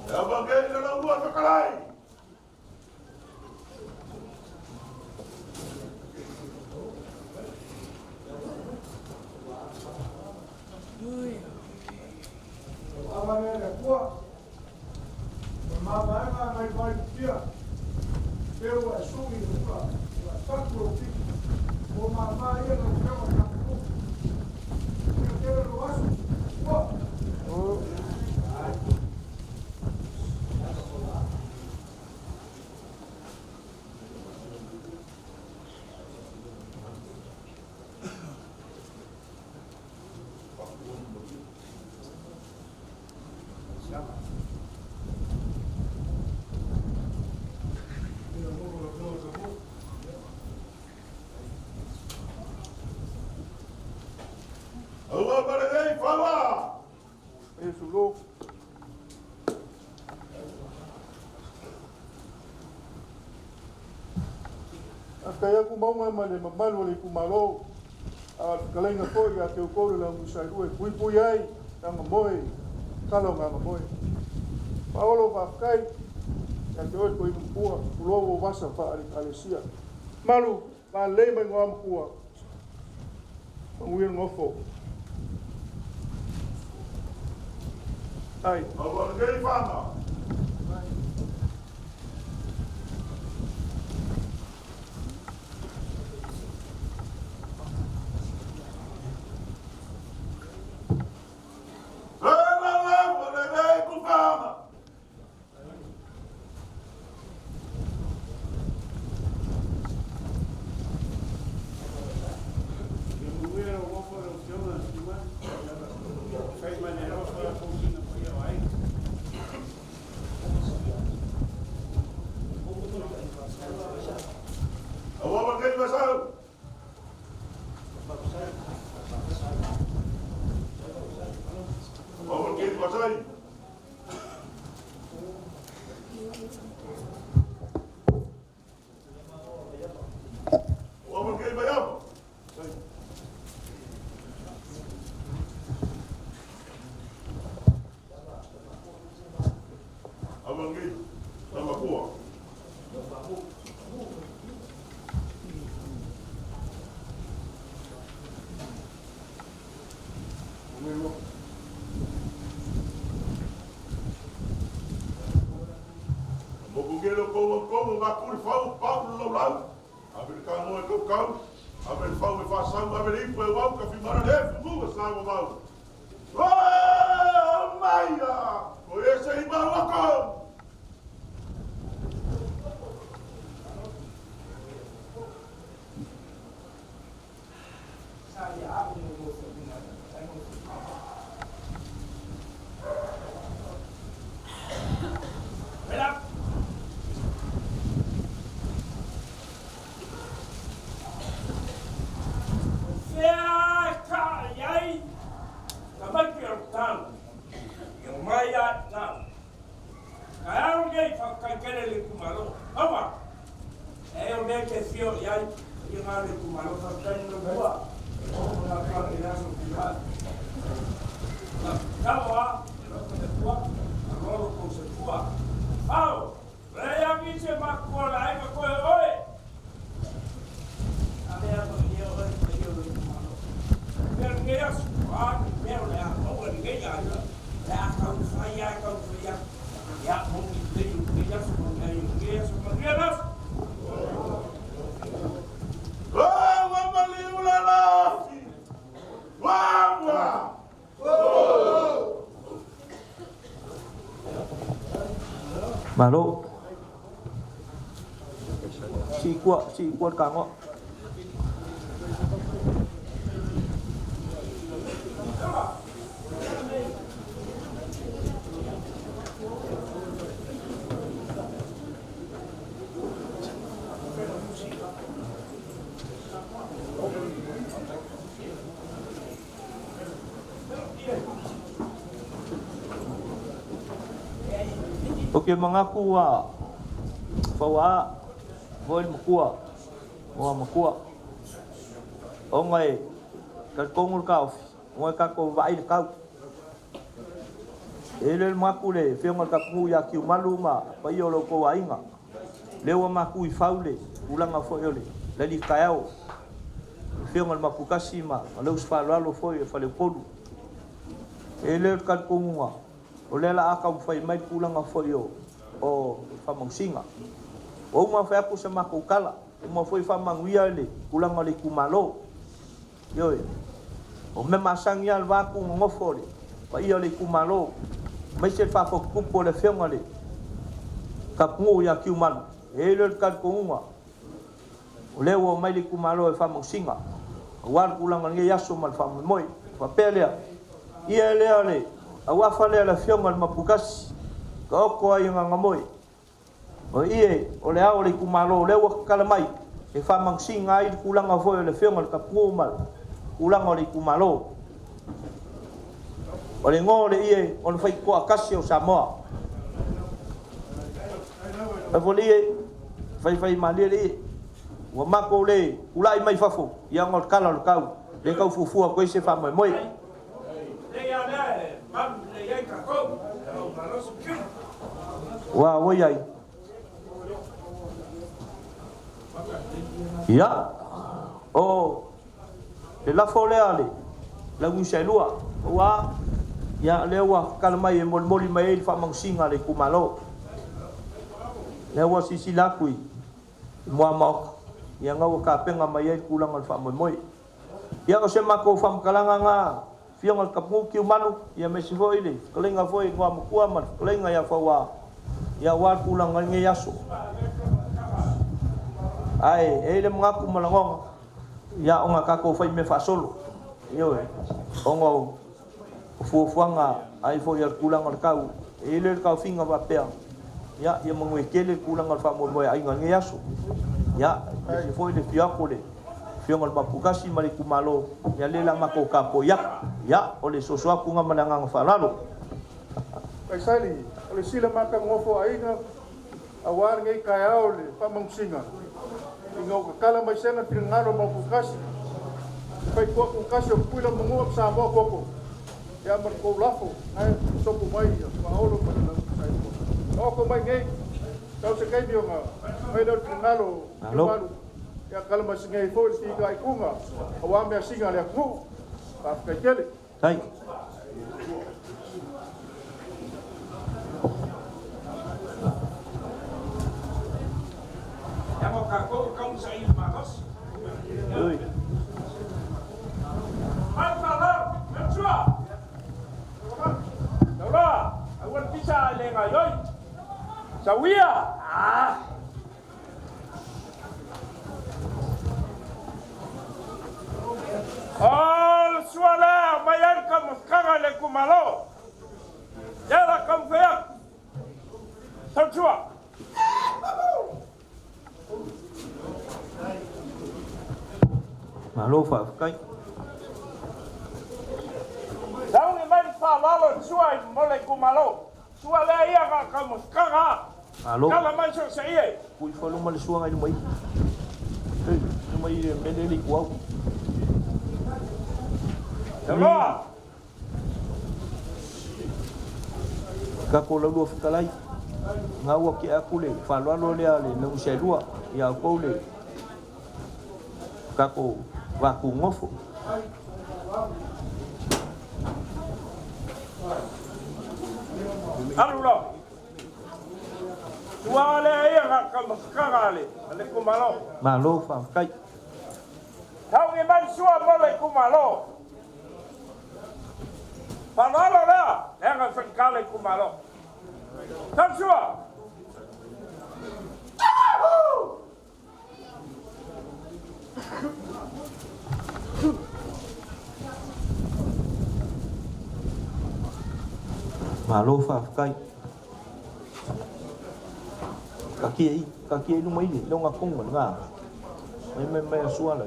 E awa ke i le lau whakalai. Ava le le Atua. O mamaega mai mai tia. Pe ua e sugi i ua. Ua fatu o tiki. O mama ia na ukawa kapu. Ia tele lo aso. Ua. Aua mare nei whawa. E sulo. A kai aku maunga ma le mamalu o le itumalo. A le fetalaiga foi ia te outou le laugusailua e puipui ai agamoe, tala o gagamoe. Paolo faafetai ia te oe toeaina matua, tulou o vasa faaalekalesia. Malu, malelei mai goa matua. Manuia le nofo. Ai. Aua nei whanga. Malo. Si kua, si kua ka ngo. O ke mangaku a faua voi makua o makua o ngai ka kongu ka ofi o ka ko vai le kau e le maku le fionga ka ku ya ki malu ma pa yo lo ko ainga le wa maku i faule ulanga fo yo le le li kaeo fionga le mapukasi ma le usfa lo fo yo fa le polu e le ka kongu o le la aka fai mai kulanga fo yo o famausinga. O uma fai aku se mako kala, uma foi famanguia le kulanga le kumalo. Yo. O me masangia al vaku ngofo le, pa ia le kumalo. Mai se fa fo kupo le fionga le. Kapungu ya kiumalu. E le kal konga. O le o mai le kumalo e famausinga. O al kulanga nge yaso mal famoi. Pa pelea. Ia le le. Aua fale la fionga le mapukasi. Ka oko ai nganga moi. O ie, o le ao le kumalo, le ua kala mai. E whamangsinga ai kulanga foi o le fionga le kapungu mal. Kulanga o le kumalo. O le ngō le ie, o le whai koa kasi o Samoa. E fo le ie, whai whai malia le ie. Ua mako le, ulai mai fafo, ia ngō le kala o le kau. Le kau fufua koe se whamoi moi. Wa oi ai. Ia. O le lafo lea le la uisa lua. Wa ia le wa kala mai e molimoli mai le faamausiga le itumalo. Le ua sisila aku i moa ia gaua kapega mai ai le tulaga o le faamoemoe. Ia o se makou faamakalaga ga fioga le kapugu kiumanu ia mesi foi le fetalaiga foi goa makua ma le fetalaiga ia fauā ia uā le tulaga i lenei aso. Ae e ai le magaku ma lagoga ia ona tatou faimea faasolo ioe ona o fuafuaga Ai foi o le tulaga o le tau, e i ai lea o le taofiga faapea, ia, ia manuia tele le tulaga o le faamoemoe a aiga i lenei aso. Ia, aemaise foi le afio atu o le Afioga i le Maoputasi ma le itumalo, ia lea o le a matou tapuai atu. Ia, o le soso atu lena ma le agaga faaaloalo. Kaisali, o le sila matagofo a aiga aua lenei taeao i le faamanusiga, ina ua tatala mai sega finagalo o Maoputasi, le faitoatutasi o Tutuila ma Manua ma Samoa toto, ia ma le tou lafo, na e sopo mai ia Faaolo ma le Lausailua. Taoto mai nei, sau se taimi ona fai lea o le finagalo o Tiumalu, ia tatala mai sinei foi le fitaituga aua measina a le atunuu. Faafetai tele. Tai. Oi. Sawia! Ah! O le sua lea mai ai ka mafakaga le itumalo. Ia la taumafai atu. Tautua. Malo faafetai. Sauni mai le faaaloalo i le sua i mo le itumalo. Sua lea ia ka taumafakaga. Malo. Tala mai so se ie. Kui fo luma le suaga i luma i. Ei, luma i le mele le ikuau. Taloa. Kako laulua fetalai. Ngā ua ke aku le faaaloalo lea le lausaelua ia outou le kako vakugofo. Alu loa. Sua lea ia ka taumafakaga le itumalo. Malo faafetai. Sauni mai le sua mo le itumalo. Faaaloalo lea, leaga e faigata le itumalo. Tautua. Malo faafetai. Kakia i, kakia i luma i le longa konga le ngā. Mai mai mai a sua le.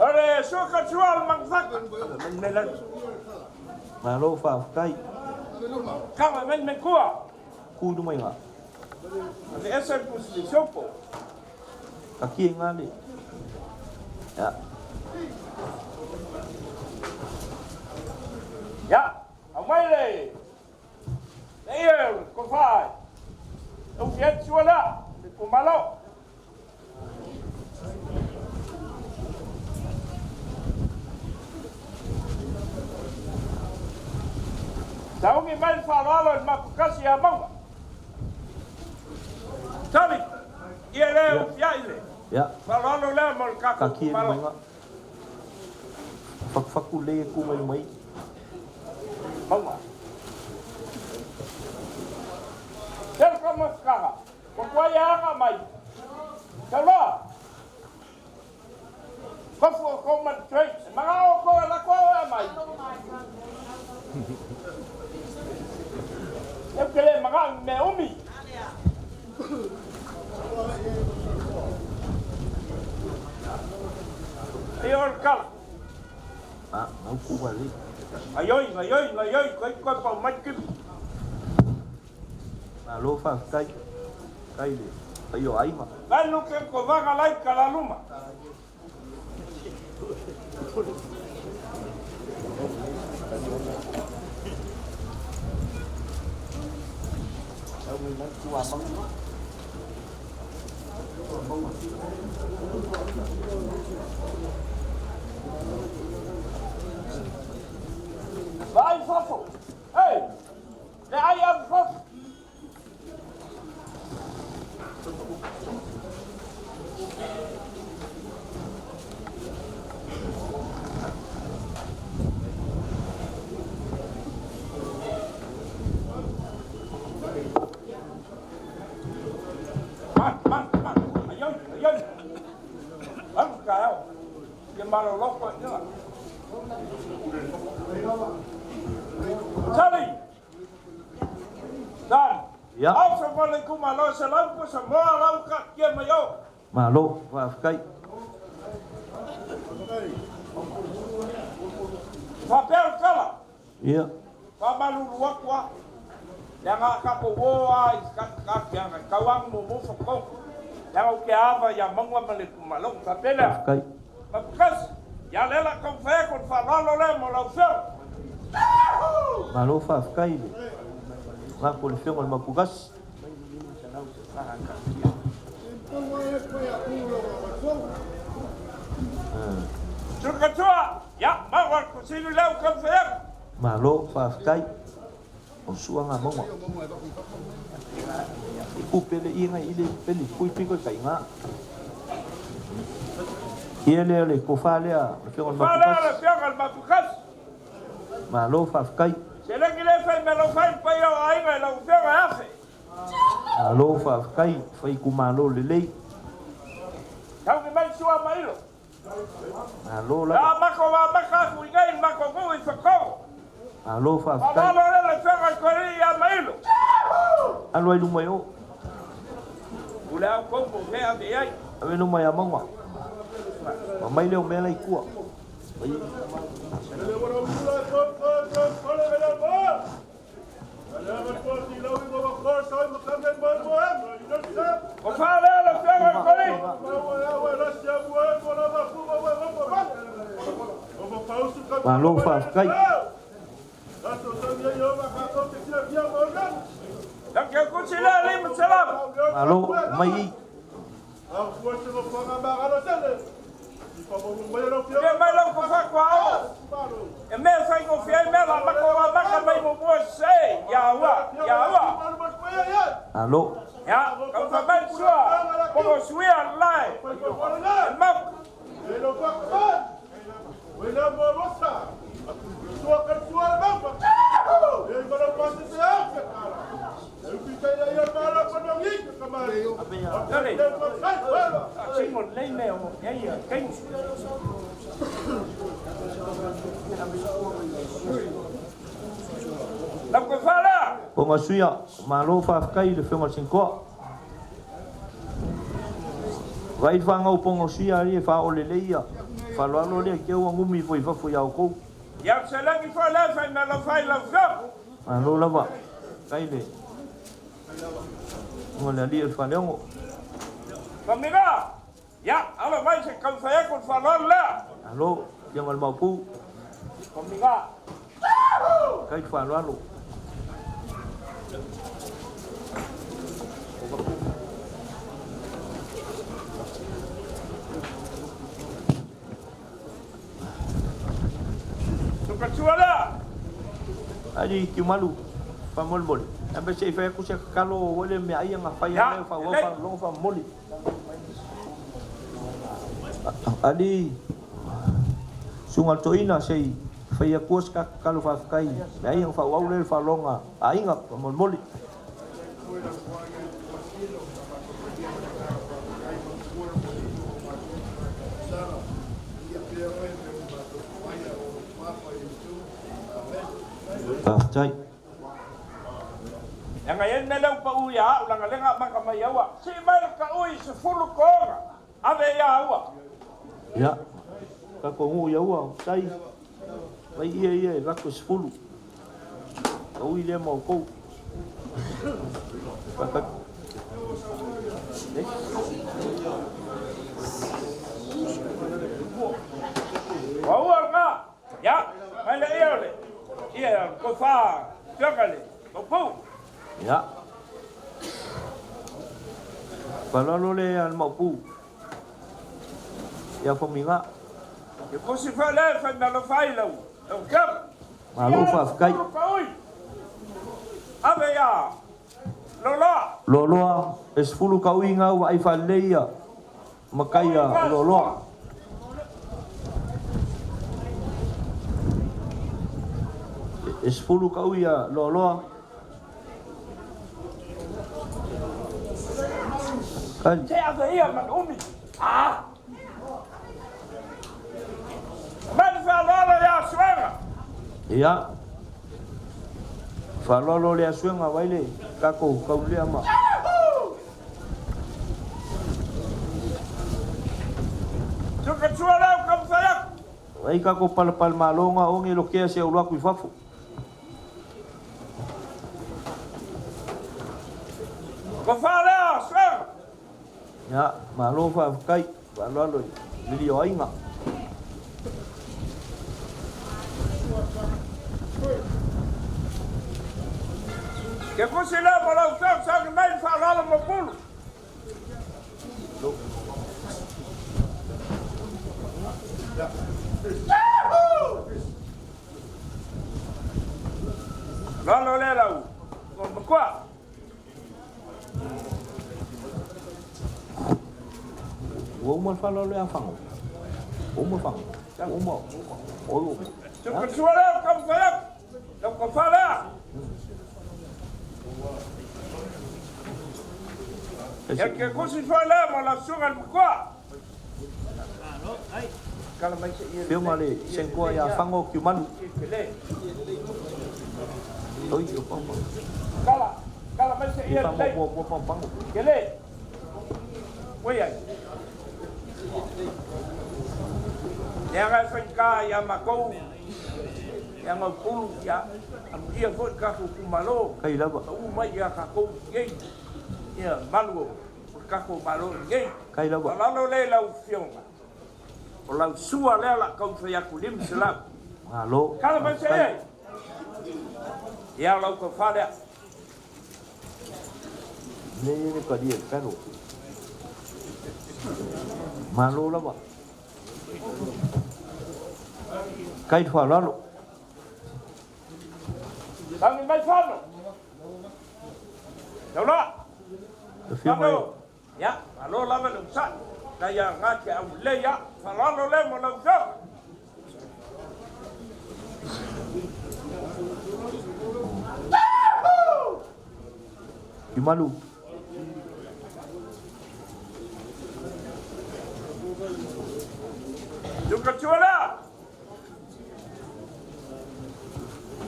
O le sua ka sua le mangufaka. Men me lan. Malo faafetai. Kanga men me kua. Ku i luma i ngā. Le ese pusi sopo. Kakia i ngā le. Ya. Ya, au mai le. Le ia ko fai. Au fiat sua la, le kumalo. Sauni mai le faaaloalo i le mapukasi ia Mauga. Tali, ia le ufiai le. Ya. Faaaloalo lea mo le tatou Kakia i luma i itumalo. ngā. Fakufaku le e ku mai luma i. Mauga. Tele ka mafakaga. Ko tua ia aga mai. Tauloa. Kofu o kou ma le train. E maga o kou e lako au e mai. Eu te le maga me umi. Ia o le kala. Ah, ngau ku wale. Aioi, aioi, aioi, koi koi pau mai kimi. Malo faafetai. Kai le paia o aiga. Lai luke ko vaga lai ka la luma. Vai fafo. Ei, le ai am fafo. Man, man, man. Aioi, aioi. Alu ka au. Ia maloloko i Sali. Sali. Ia. Au sa mo le itumalo 100 pusa moa lau taatia mai o. Malo, faafetai. Faapea le tala. Ia. Faamalulu atu lava, leaga a tatou o lava i taatiaga, e tatau lava ona muamua faatogo, leaga ou te ava ia Mauga ma le itumalo. Ona faapea lea, Faafetai. Mapukasi, ia lea o le a taumafai atu o le faaaloalo lea mo lau Afioga. Malo faafetai i le lafo i le Afioga i le Mapukasi. Sulekatua, ia, maua le kusili lea ua taumafai atu. Malo faafetai o suaga mauga. I ku pele i ngai i le pele pui piko i kaiga. Ia lea le tofa lea le afioga i le Tofa lea le Mapukasi. afioga i le Mapukasi. Malo faafetai. Seleni le fai mea lau fai le paia o aiga i lau afioga e afe. Malo faafetai fai itumalo lelei. Tauni mai sua ma ilo. Malo lava. La mako wa maka aku i nei mako nuu i whakao. Malo faafetai. Wawalo le le whenga i kori i a mailo. Alu ai luma i o. Ule au kou mo hea ave ai. Ave luma ia Mauga. Ma mai lea o mea la i tua. O wha lea le whenga i kori. Malo faafetai. Thank you, kusi lea lima salam. Malo mai i. Ia mai lau kawhakua o. E mea whaingofie ai mea la mako wa maka mai mo mua se. Ia ua, ia ua. Malo. Ia, kau whamai sua. Komo suia lai. E mau. Dale. Singo lei mea o ia kei. Lau kawha lea. Ponga suia, malo faafetai i le afioga i le Sinkoa. Vai le fagau ponga suia ali e faaolelei ia. Faaaloalo lea ke ua gumi foi i fafo ia outou. Ia selagi foi lea fai mea lau fai lau fioga. Malo lava. Kai le Tunga le alii o le Faleogo. Famila. Ia, alo mai se taumafai atu le faaaloalo lea. Malo, afioga i le Maopu. Famila. Kai le faaaloalo. Tukatua lea. Ali Tiumalu, faamolemole. Ae se i fai atu se tatalo ua le meaai aga fai Ia, lea faaauau lelei. faalologo faamomoli. Ali Susuga i le Toeaina se i fai atua se tatalo faafetai meaai aga faaauau lea le faaloga a aiga faamolemole. Faafetai. Leaga e i ai le mea lea ua pau ia au leaga lea na amata mai aua. Sii mai le taui i 10 toga, ave ia aua. Ia, tatou nuu ia ua, tai, mai ia ia e lako e 10. Taui lea ma outou. Faafetai. Ua ua lena. Ia, mai le ia o le, ia tofa fioga le maupou. Ia. Faaaloalo le a le Maopu. Ia Fomiga. E pusi foi lea e fai meaalofa ai lau afioga. Malo faafetai. Ia paui. Ave ia Loloa. Loaloa e 10 ka uiga ua ai faalelei ia makai a Loaloa. E 10 ka ui a Loaloa. Kali. Se ave ia ma le umi. Ah! Mai le faaaloalo ia Suega. Ia. Faaaloalo le asuega vai le tatou taulea ma Ai tatou palapalamalo na oge lokea se alu atu i fafo. Ia, malo faafetai, faaaloalo i lilioaiga. Ke kusi lea mo lau tau sa mai faaaloalo mo pulu. Lalo le lau, mo makua. Ua uma le faaaloalo ia Fago. Ua uma Fago. Ua uma. Oi. Tuka lea ka mawhai lau ka whalea. Ia ke kusi foi lea mo lau suga le makua. Fioga le senkoa ia Fago Kiumalu. Oi, o pampa. Kala, kala mai se ia le. Mo mo pampango. Kele. Oi ai. Ia ngai whai ka ia makou. Ia ngau pulu ia amu ia foi ka ku kumalo. Kai lava. U mai ia ka kou ngei. Ia malu o ka kou malo ngei. Kai lava. Lalo le lau fionga. O lau sua lea la kau whai aku lim se lau. Malo. Kala mai se e. Ia lau ka whalea. Le le ka dia pero. Malo lava. Kai faaaloalo. Tangi mai whano. Taula. Le fioga e. Ia, malo lava le usai. Na ia ngā te au le ia. Whalalo le mo lau fionga. Kiumalu. Tuka tua lea.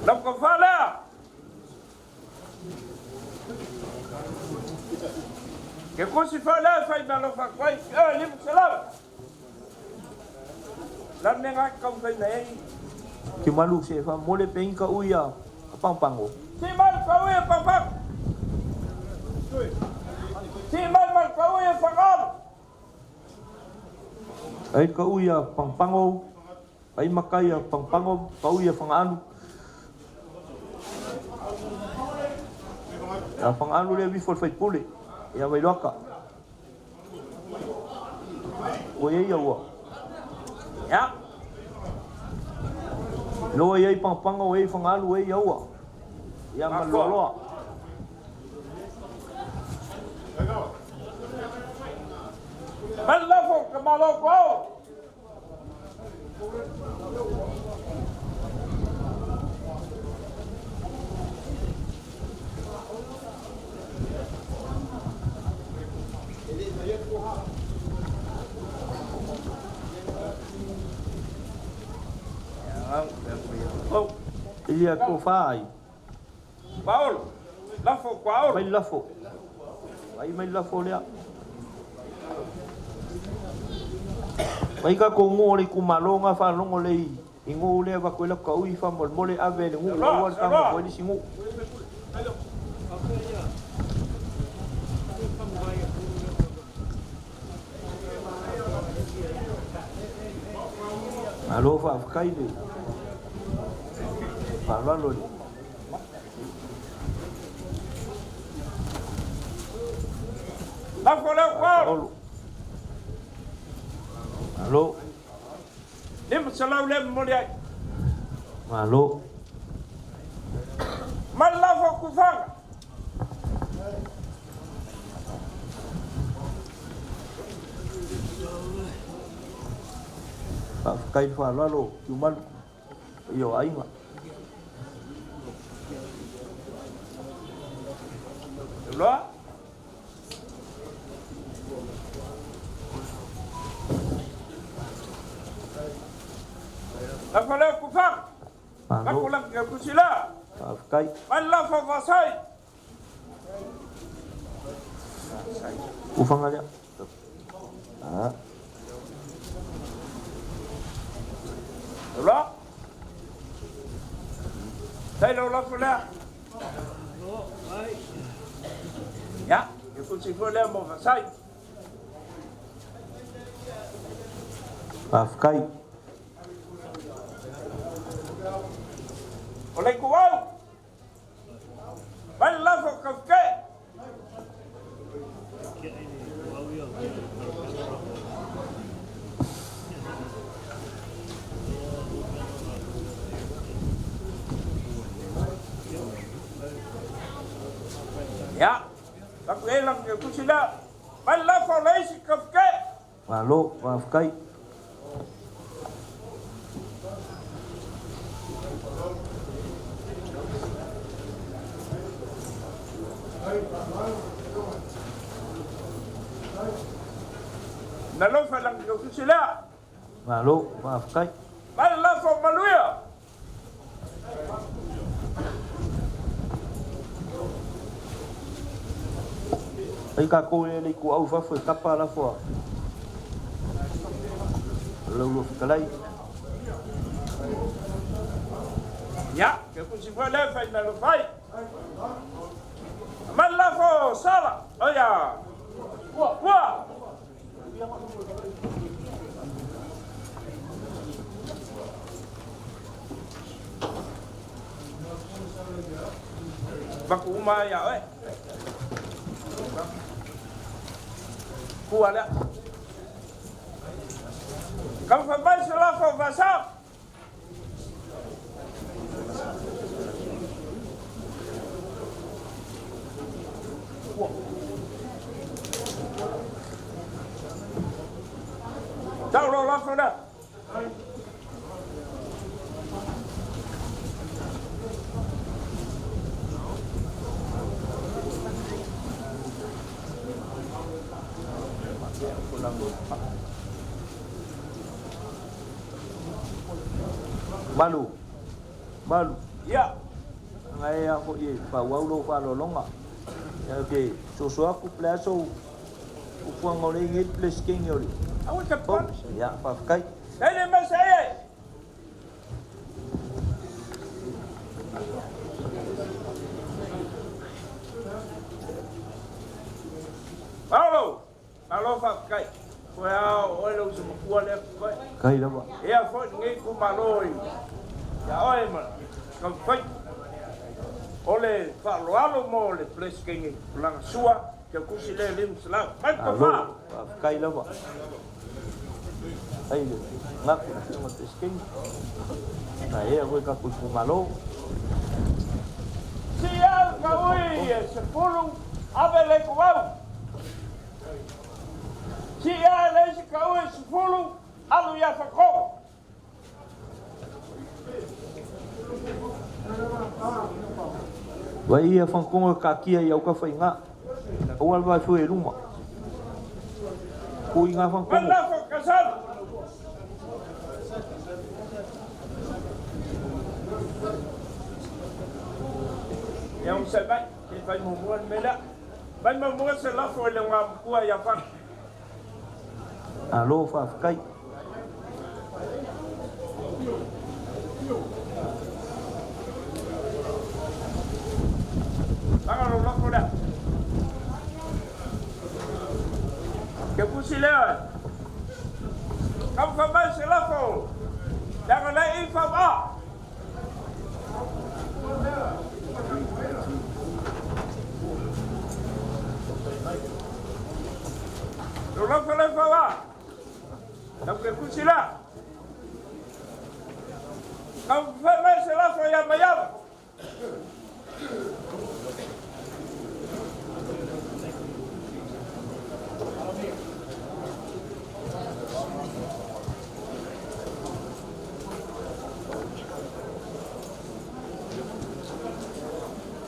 Lau ka whalea. Ke kusi whalea whai mea lofa koe. E, limu se lava. La me ngā kau whai mea ei. Kiumalu se fa mole pe inka ui a pampango. Si mai ka ui e pampango. Si mai mai ka ui e whangalo. Ai ka ui a pampango. Ai makai a pampango ka ui a whangaanu. A whangaanu le wifo le whaipule. Ia wailoaka. Ua ia ua. Ia. Loa ia i pampango e whangaanu e ia ua. Ia malualoa. Mai lafo ka malo ko au. Ia ko whai. Paolo. Lafo ko au. Mai lafo. Mai mai lafo lea. Mai ka ko ngō le kumalonga whalongo le i ngō lea wako ela ka ui wha mole ave le ngō ua le tanga ko elisi ngō. Alo wha whakai le. Whalalo le. Lafo leo ko au. Alo. Lima salau le moli ai. Malo. Mai lafo ku whanga. Whakakai whalalo kiumalu. Ia o ainga. Loa. Lafo leo ku whanga. Malo. Lafo leo ku sila. Whakakai. Faafetai. Mai le lafo o Faasai. Ufaga lea. Ah. Ula. Tai lau lafo lea. Ia, e kusi foi lea mo Faasai. Faafetai. O le ikuau. Mai le lafo o Kafuke. Ia, taku e lang ke kusi lea. Mai le lafo o le isi Kafuke. Malo, faafetai. Na lofa lang ke kusi lea. Malo, faafetai. Mai le lafo o Maluia. Ai kākou e le ikuau i fafo e tapa lafo a lau fetalai. Ia, ke kusi foi lea fai na lofai. Mai le lafo o Sala. Oia. Pua. Maku uma ia oe. Pua lea. Kau fai mai se lafo o Faasao. Tau lo lafo lea. Malu. Malu. Ia. Ngai a foi e faaauau lou faaaloaloga. Ia ke soso aku pe le aso ufuaga o le i le Peresetene o le Aua te pale. Ia, faafetai. Saini mai sa e. Paolo, malo faafetai. Koe a o oe le uso makua lea koe. Kai lava. Ea foi lenei itumalo i ia oe ma taumafai. O le faaaloalo mo le Peresetene tulaga sua, ke kusi lea 500. Mai Malo, tofa. faafetai lava. Ai le gaku le afioga i le Peresetene. Na ea foi tatou itumalo. Si au ka ui e 10 ave le ikuau. Si ia le isi ka ui 10 alu ia whakoko. Vai ia whankonga ka kia i au ka whainga. Aua le vai fue e luma. Ku i ngā whankonga. Mai lafo Kasalu. Ia onosai mai, se i fai muamua le mea lea. Fai muamua se lafo i le ogāmatua ia Fana. Malo faafetai. Laga lou lafo lea. Ke pusi lea e. Taumafai mai se lafo leaga lea i fauaa. Lou lafo lea fauaa. Tau ke pusi lea. Taumafai mai se lafo ia Maiava.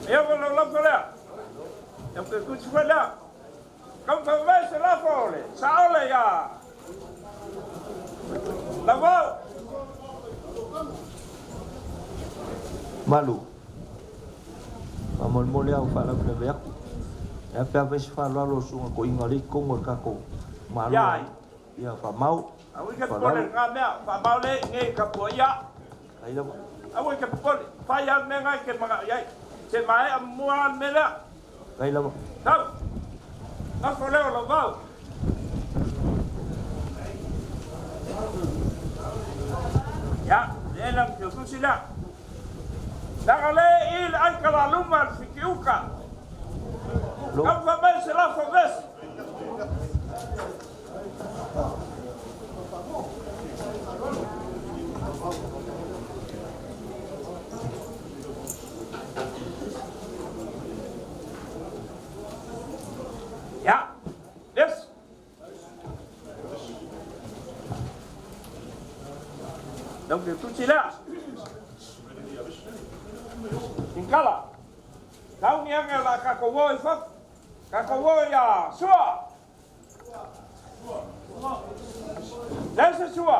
Ia ma lau lafo lea. Ia ke kusi foi lea. Taumafai mai se lafo le saole ia Lavau. Malu. Faamolemole a ua faalavelave atu. Ae a pe a fai se faaaloalo o le susuga toeaina o lea e i totonu o le tatou Malo ia faamau. Aua e te popole i lena mea, faamau le i tapuaia. Ai lava. Aua e te popole, fai lava le mea lena e te manao i ai. Se maea muamua lava le mea lea. Ai lava. Tau. Lafo lea o lau vao. Ia, le ela ma Teutusi lea. Leaga le i le aikala luma le fitiuka. Tau fai mai se lafo vesi. Ia, yes. Lau te tusi lea. Inkala. Tau ni anga la ka ko wo i faf. Ka ko wo ia sua. Lese sua.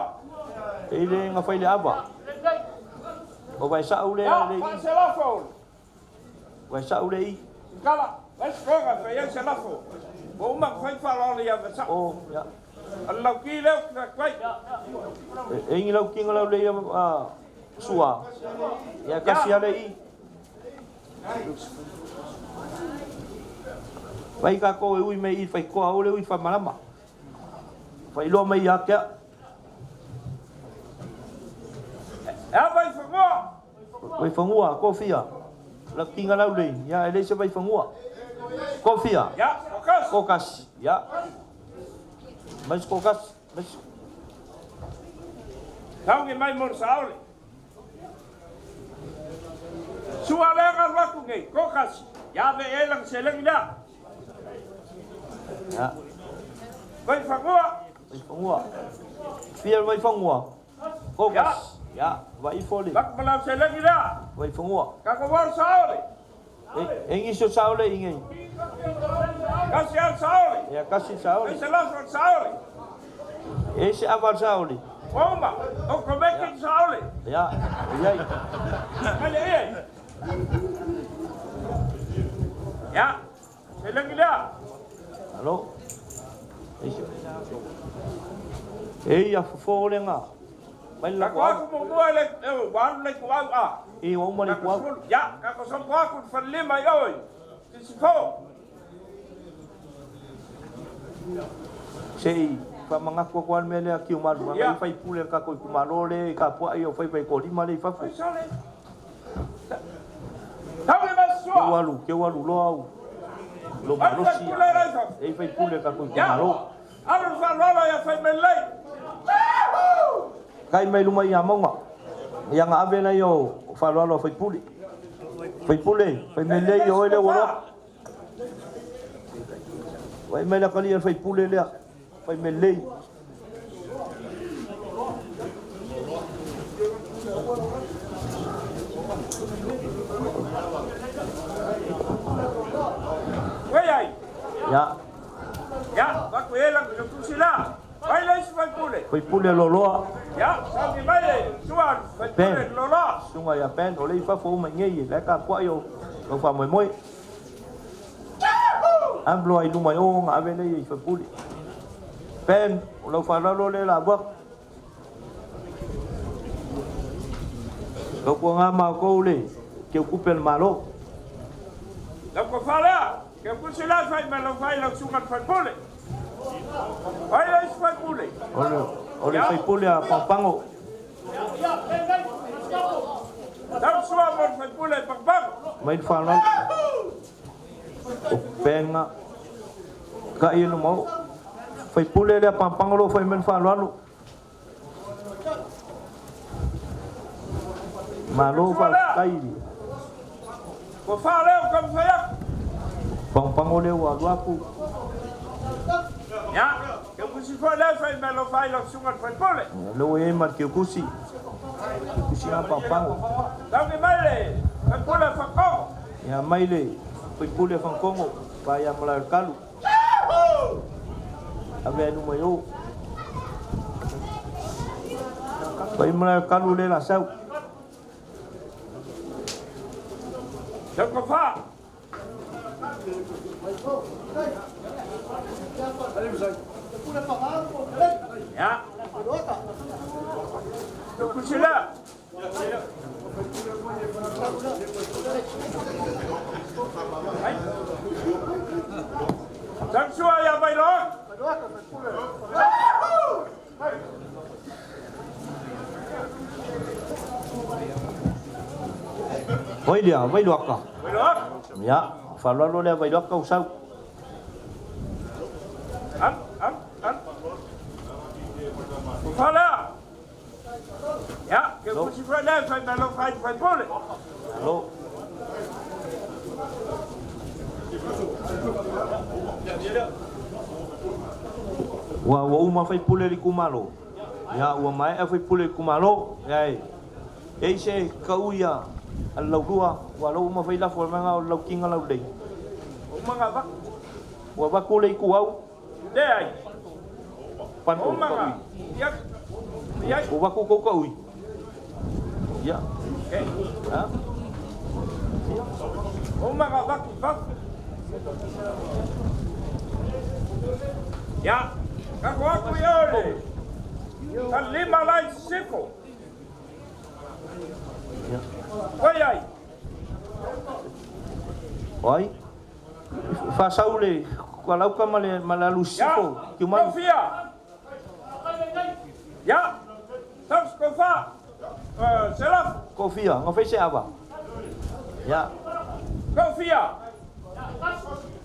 E le nga fai le ava. O vai sa ule Ya, le i. fa se lafo. Vai sa ule i. Inkala. Les koga fa ia se lafo. Bo uma fai fa lo ia va sa. O, ya. Alau ki leo ka kwai. E ingi lau kinga lau le ia sua. Ia kasi ale i. Vai ka ko e ui me i fai koa ole ui fa malama. Fai loa mai ia kea. E vai fangua. Vai fangua, ko fia. Lau kinga lau le ia e le se vai fangua. Ko fia. Ya, kokas. Kokas. Ya. Mais kokas. Mais Tau ngi mai mo saole. Sua lenga waku ngi kokas. Ya ve elang seleng ya. Ya. Vai fangua. Vai fangua. Fia vai fangua. Kokas. Ya, vai fole. Bak malau seleng ya. Vai fangua. Ka ko war saole. E ngi so saole ingi. Kasi al saole. Ya kasi saole. Ese laso saole. Ese aval saole. Oma, o komeki saole. Ya, ya. Ale e. Ya. Seleng ya. Alo. Ese. E ia fofo lenga. Mai la Ka ko aku mo mua le e walu le ko au a. E o uma le ko au. Ya, ka ko so ko aku whalima i oi. Tisi fo. Sei fa manga ko ko me le ki o malu Ya. ngai fai pule ka ko ku malole ka po ai o fai fai ko lima le i fafo. Ai sale. Tau e masua. Ke walu, ke walu lo au. Lo Ai malo fai si. pule rai fafo. E fai pule ka ko ku Ya. malo. Alu fa lolo ya fai melei. Kai mai luma ia maunga. Ia nga ave na yo fa lo fai pule. Fai pule, fai melei o ele walo. Vai mai la kali fai pule lea. Fai melei. Wei ai. Ya, Ya, ba ko elang ko tusila. Vai le fai pule. fai pule loloa. Ya, sa mi mai le sua fai pule Ben. lolo. Sunga ya pen o le i fafo mai ngei le ka kwa yo. Lo fa moi moi. Amblo ai luma yo nga ave le i fai pule. Pen o lo fa lalo le la bua. Ko ko nga ma ko le ke kupe le malo. La ko fa lea. Ke tusila fai me lo fai lo sunga fai pule. Vai le fai pule. O le fai pule a Pampango. Tau sua mo fai pule pang. Mai le fa lalo. O penga. Ka i no mo. Fai pule le a Pampango lo fai men fa lalo. Malo fa kai. Ko fa leo ka fai aku. Pampango le wa luaku. Ya, ke kusi fa le fai me lo fai lo sunga fai pule. Lo e mar ke kusi. Kusi a Pampango. Tau ki mai le fai pule fa ko. Ya mai le fai pule fa Kongo pa ya mala kalu. Ave nu mai o. Pai mala kalu le la sau. Tau ka wha. Ya. Tau kusila. Tau sua ia Vailoa. Oi lea, Vailoaka. Vailoaka. Ia, faaaloalo lea Vailoaka o sau. An, an, an. Ufala. Ya, ke kusi fai le fai mai lo fai fai pole. Lo. Ua ua uma fai pule li kumalo. Ia ua mai e fai pule kumalo. Ia e. E se kau ia a lau lua ua lau uma fai lafo manga o lau kinga lau lei. O manga va. Ua vaku le ku au. Le ai. Pan O manga. Ya. Ya. Ua vaku kou kau i. Ia. Okay. Ha? O manga vaku vaku. Ya. Ka ko aku i ole. Ka lima lai siko. Ia. Oi ai. Oi. Fasau le kua lauka ma le ma le alu Ya. sifo. Ki malu. Kofia. Ya. Taus kofa. Selaf. Kofia, ngafai se ava. Ya, Kofia.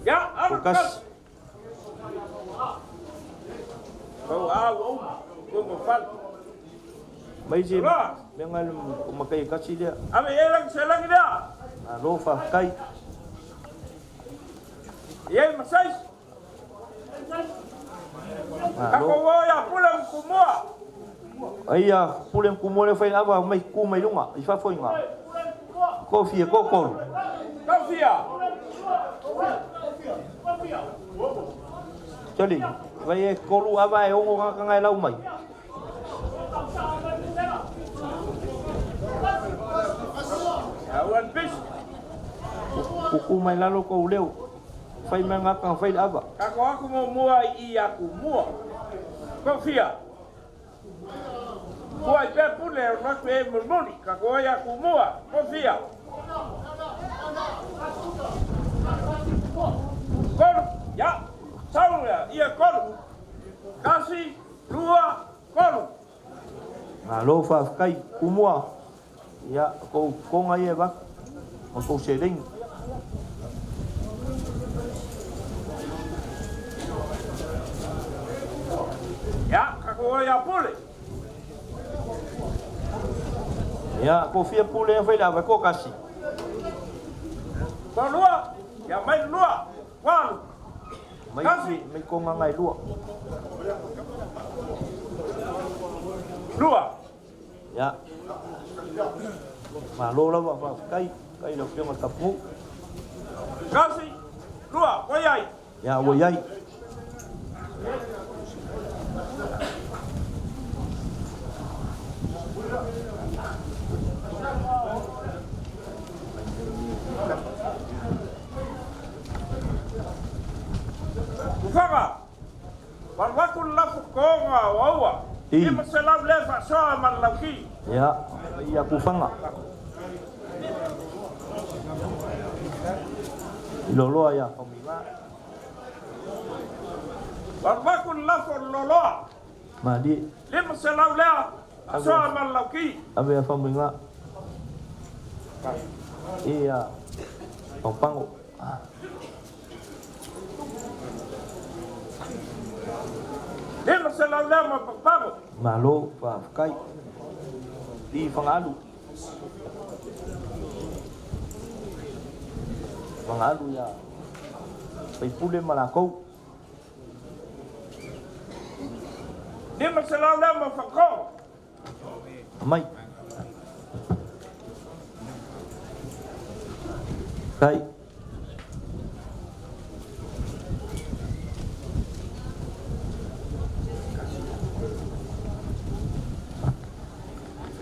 Ya, alu Kokas. kas. Kau au au. Kau mafal. Mai se Loa. menga le makai kasi lea. Ame elang selang dia. Alo fa kai. Ye masais. Alo. Kako wo ya pula kumua. Ai ia pule ku le fai ava mai ku mai lunga i fa foinga. Kofia ko kolu. Kofia. Tali, vai e kolu ava e ongo ka ngai lau mai. Awan bis. Kuku mai lalo ko leo. Fai mai ngaka fai ava. Kako aku mo mua i aku mua. Kofia. Kua i pē pule o raku e murmuri. Kako ai aku mua. Kofia. Kolu. Ya. Sau ya. Ia kolu. Kasi. Lua. Kolu. Alo fa kai kumua. Ia ko konga ia va. O ko sereng. Ya. Kako ai a pule. Ia kofia pule fai ava ko kasi. Ko lua. Ya mai lua. Walu. Mai Kasi. mai konga ngai lua. Lua. Ia. Malo lava fa kai kai lo pionga tapu. Kasi. Lua. Koi ai. Ia wo iai. Kufaga. Walwaku lafu konga o aua. I. Ima se lau le whasoa ma lauki. Ia ia kufanga. I loloa ia famuiga. Walwaku lafu loloa. Mali Lima se lau lea whasoa ma lauki. ave a famuiga. Ia pampango. Lima se lau lea ma papango. Malo fa kai. I fangalu. Fangalu ia. Fai pule ma lakou. Lima se lau lea ma whakongo. Mai. Kai.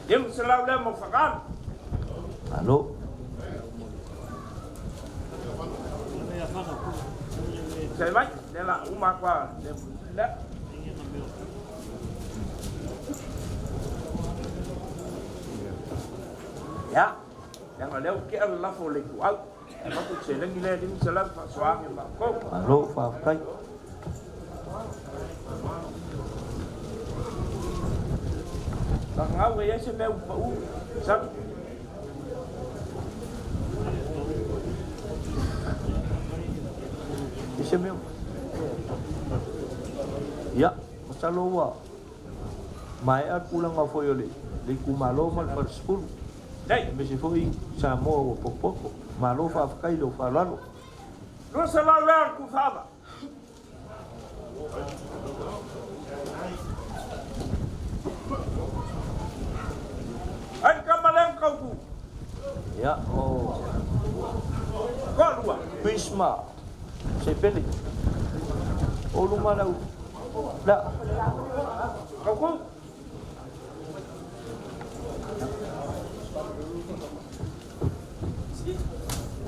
Lima se lau lea ma whakalu. Malo. Se mai, le la uma kwa le le. Ya, yang leo ke ala lafo le ku au. Ma ku se lengi le lim se la fa soa ma ko. Malo faafetai. La ngau e se me u pa u. Sa. I se mea. Ia, masalo ua maea le tulaga foi o le itumalo ma le falesefulu. Aemaise foi Samoa ua potopoto. Malo faafetai i lou faaaloalo. 200 lea ku faava. Ai kamaleng kau ku. Ia, o Ko lua. Prisma Sepele. O luma lau. La. Kau ku.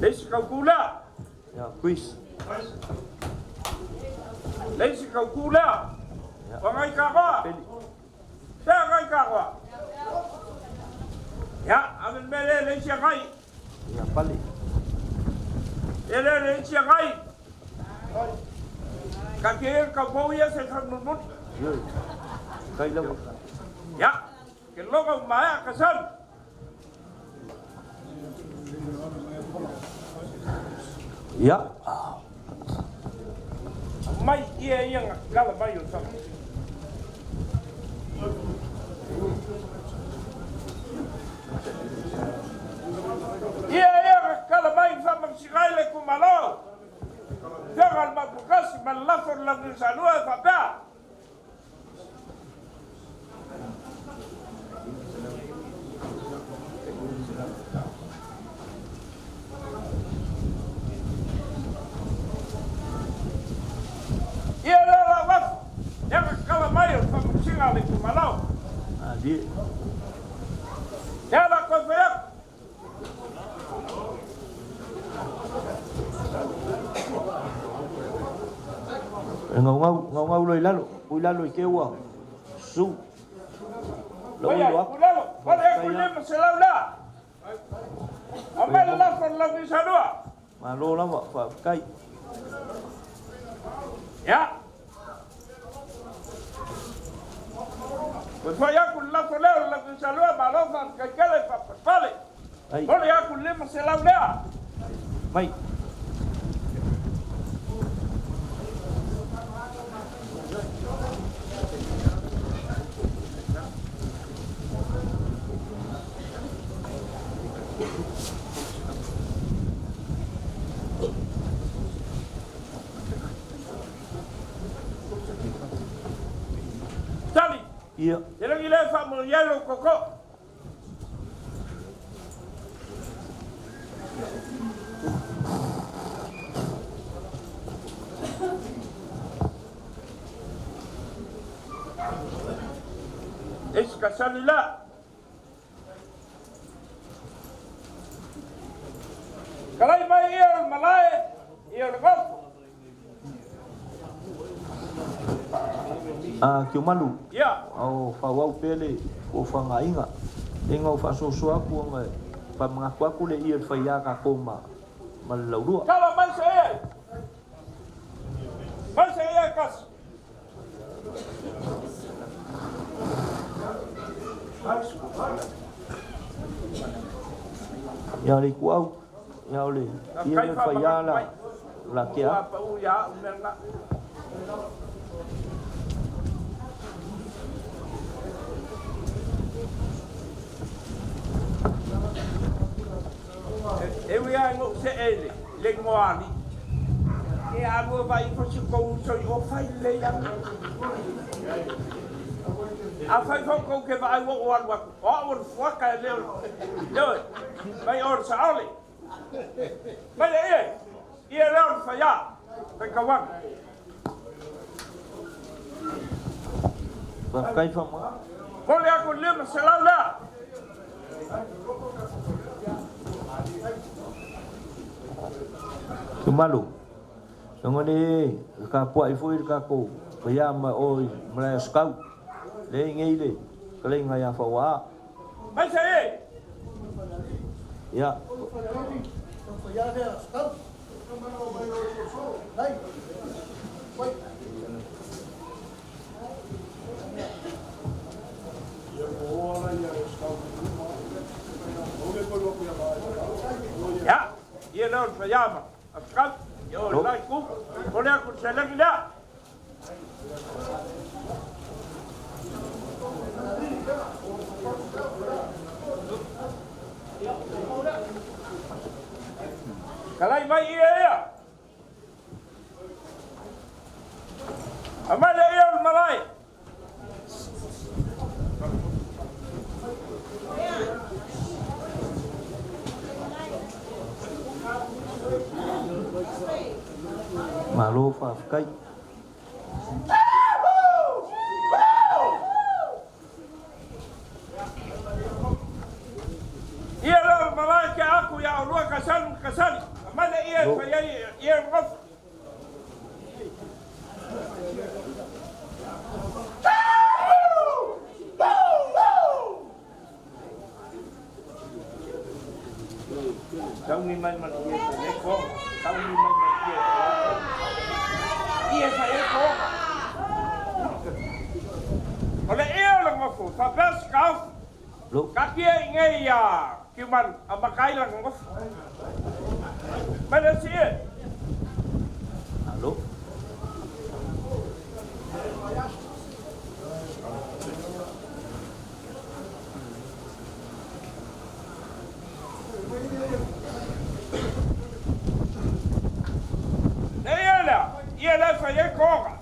Leisi kau ku la. Ia, Chris. Leisi kau ku la. O ngai ka roa. Te ngai ka roa. Ya, amen mele leisi ngai. Ia, pale. Ele leisi ngai. Ka ke ka pau ia se sa mut. Ia. Kai lava. Ya, ke logo maea ka san. Ia. Mai ia ia nga kala mai o sama. Ia ia nga kala mai fa masigai le kumalo. Fega al mapukasi ma lafo la nusalua fa pea. Ia le la lafo. Ia nga kala mai o fa masiga le kumalo. Ali. Ia la koe fea. E ngau ngau ngau loi lalo. Ui lalo i ke ua. Su. Lau Oia, ilo aku. kulalo, wale aku lima selau la. Amai lafo la nusalua. Malo lava faafetai. Ya. Koe fai aku lafo leo la nusalua malo fa kaikele fa pale. Ai. Ole aku lima selau lea. Mai. Tali. Ia. Te rangi le fa mo yelo koko. Eska sali la. Kalai mai ia o malae, ia o le gofu. A Kiumalu. Ia. O whawau pele o whangainga. E ngau whasoso aku anga whamangaku aku le ia le whai ka ko ma le laurua. Kala mai se e. Mai se e kasi. Ia le ku au. Ia o le ia le whai la la ke a. Pa u ia u mea nga. E ui ai ngo se ele, le ngoali. E alu vai fo si ko so o fai le ya. A fai fo ko ke vai o o alu o o fuaka le le. Mai o sa ole. Mai le e. Ia le o fa ya. Fai ka wang. Faafetai whamaa. Ko le aku lima se lau la. Kiumalu. Leaga le tapuai foi le tatou paia ma o i malae o Sukau, lea e i nei le fetalaiga ia Fauaa. Ia. Ia, ia lea o le faiava. Kalai mai ia ia. Aumai le ia o le malae. Malo faafetai. Ia lea o le malae ke aku ia olua kasali ma kasali. Aumai le ia e fai ai ia le gofa. Tauni mai ma le ia fai ai ko. Tauni mai ma le ia fai ai ko. Ia fai ai ko. O le ia o le gofu, faapea se kaofu. Ka kia i ngei ia Kiumalu, a makai la gofu. Mai le si e. Alo. Le ia lea, ia le fai ai koga.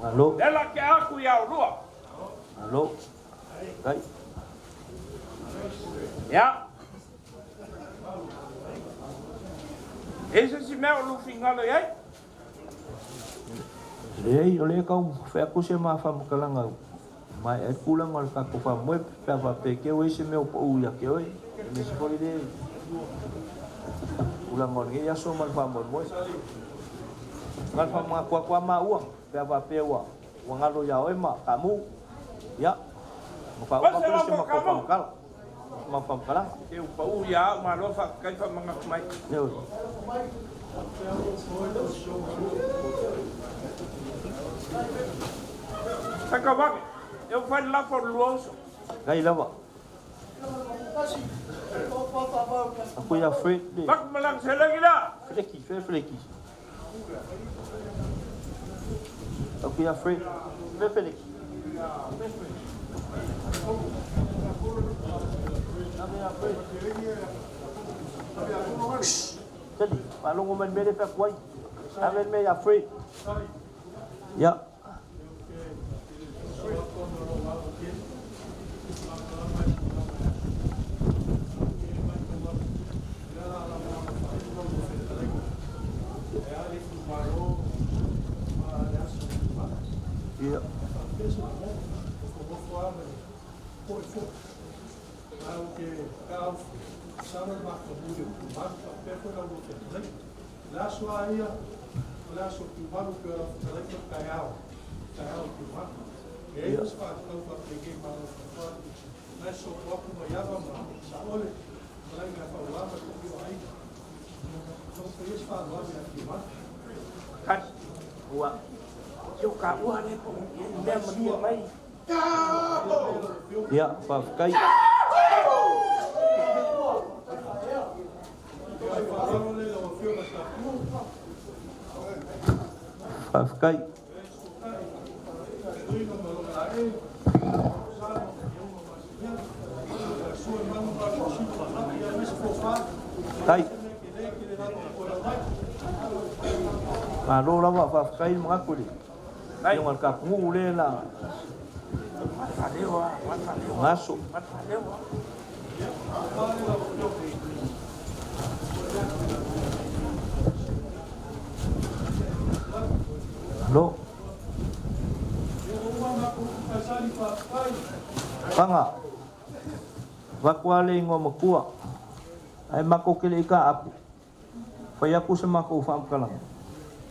Malo. Le la ke aku ia olua. Malo. Kai. Ia. E se si mea o lufi ngalo i ai? Leai, o lea kau fai atu se ma faamatalaga mai ai tulaga o le tatou faamoe pe a faapea te i ai se mea o pau ia te oe aemaise foi le tulaga o lenei aso ma le faamoemoe. Na le faamanatu atu lava maua pe a faapea ua ua galo iā oe ma Kamu. Ia, ma faauma atu le si o matou faamatala ma faamatalaga. Te u pau ia au malo faafetai faamanatu mai. Ioe. Sakavake, e u fai le lafo o le lua uso. Gai lava. Aku ia Fred le. Maku malang selagi la. Fleki, fe fleki. Aku ia Fred, fe fleki. Tali, faalogo mai le mea lea e fai atu ai. Ave le mea ia Fred. Ia. Ia. Kati. Ua. Yo ka ua le po i mea malia mai. Ia, faafetai. Faafetai. Tai. Malo lava faafetai le manatu i le afioga i le Kapunuu lea na gaso. Malo. Faga. Avatu lava le igoa matua ae matou te le i taape, fai atu se matou faamatalaga.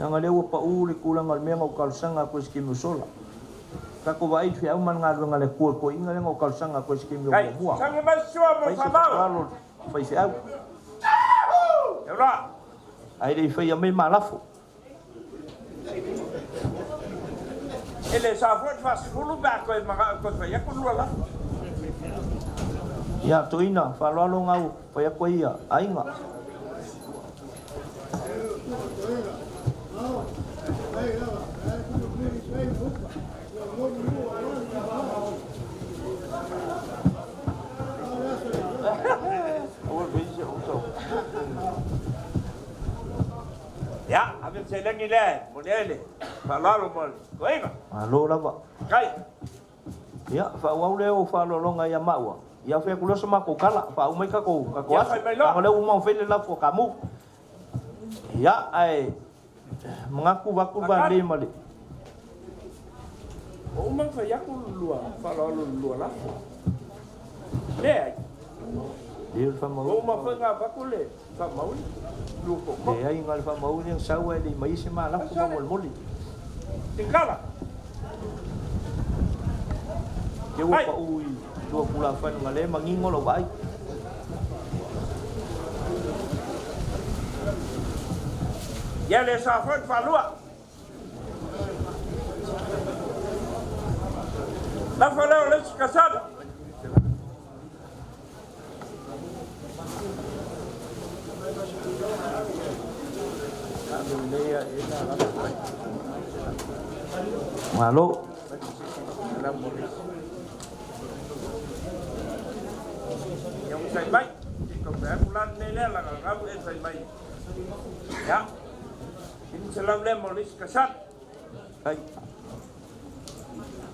Leaga o lea ua pau le tulaga o le mea na ou talosaga atu ai i se taimi ua sola. Tatou vaai i le feau ma le galuega a le Atua i le toeaina lea na ou talosaga atu ai i se taimi o muamua. Fai se faaaloalo i le faifeau. Ae le i faia mai ma lafo. E le sa foi le faasefulu pe a toe manao e toe fai atu lua lafo. Ia, toeaina, faaaloalo na ua fai atu ai ia aiga. Ia, ave le seleni lea e momoli ai le faaaloalo mo le toeaina. Malo lava. Kai. Ia, faaauau lea o faaaloaloga ia maua. Ia fai atu loa se matou tala, faauma ai tatou tatou aso. Leaga o lea ua uma ona fai le lafo a Kamu. Ia, ae manatu vaeatu le valelei ma le. Ua uma ona fai atu le lua faaaloalo i le lua lafo. Leai. Leai o le faamaoni. Ua uma foi ona avatu le faamaoni, lua tootoo. Leai na o le faamaoni na sau ae le i maia se ma lafo faamolemole. Tikala. Te ua pau i lua Tulafono na lea e manino lau vaai. Ia le sa foi le faalua. Lafo lea o le isi kasana. Malo. Ia ua sai mai. Ia. 500 lea mo le isi kasana. Ai.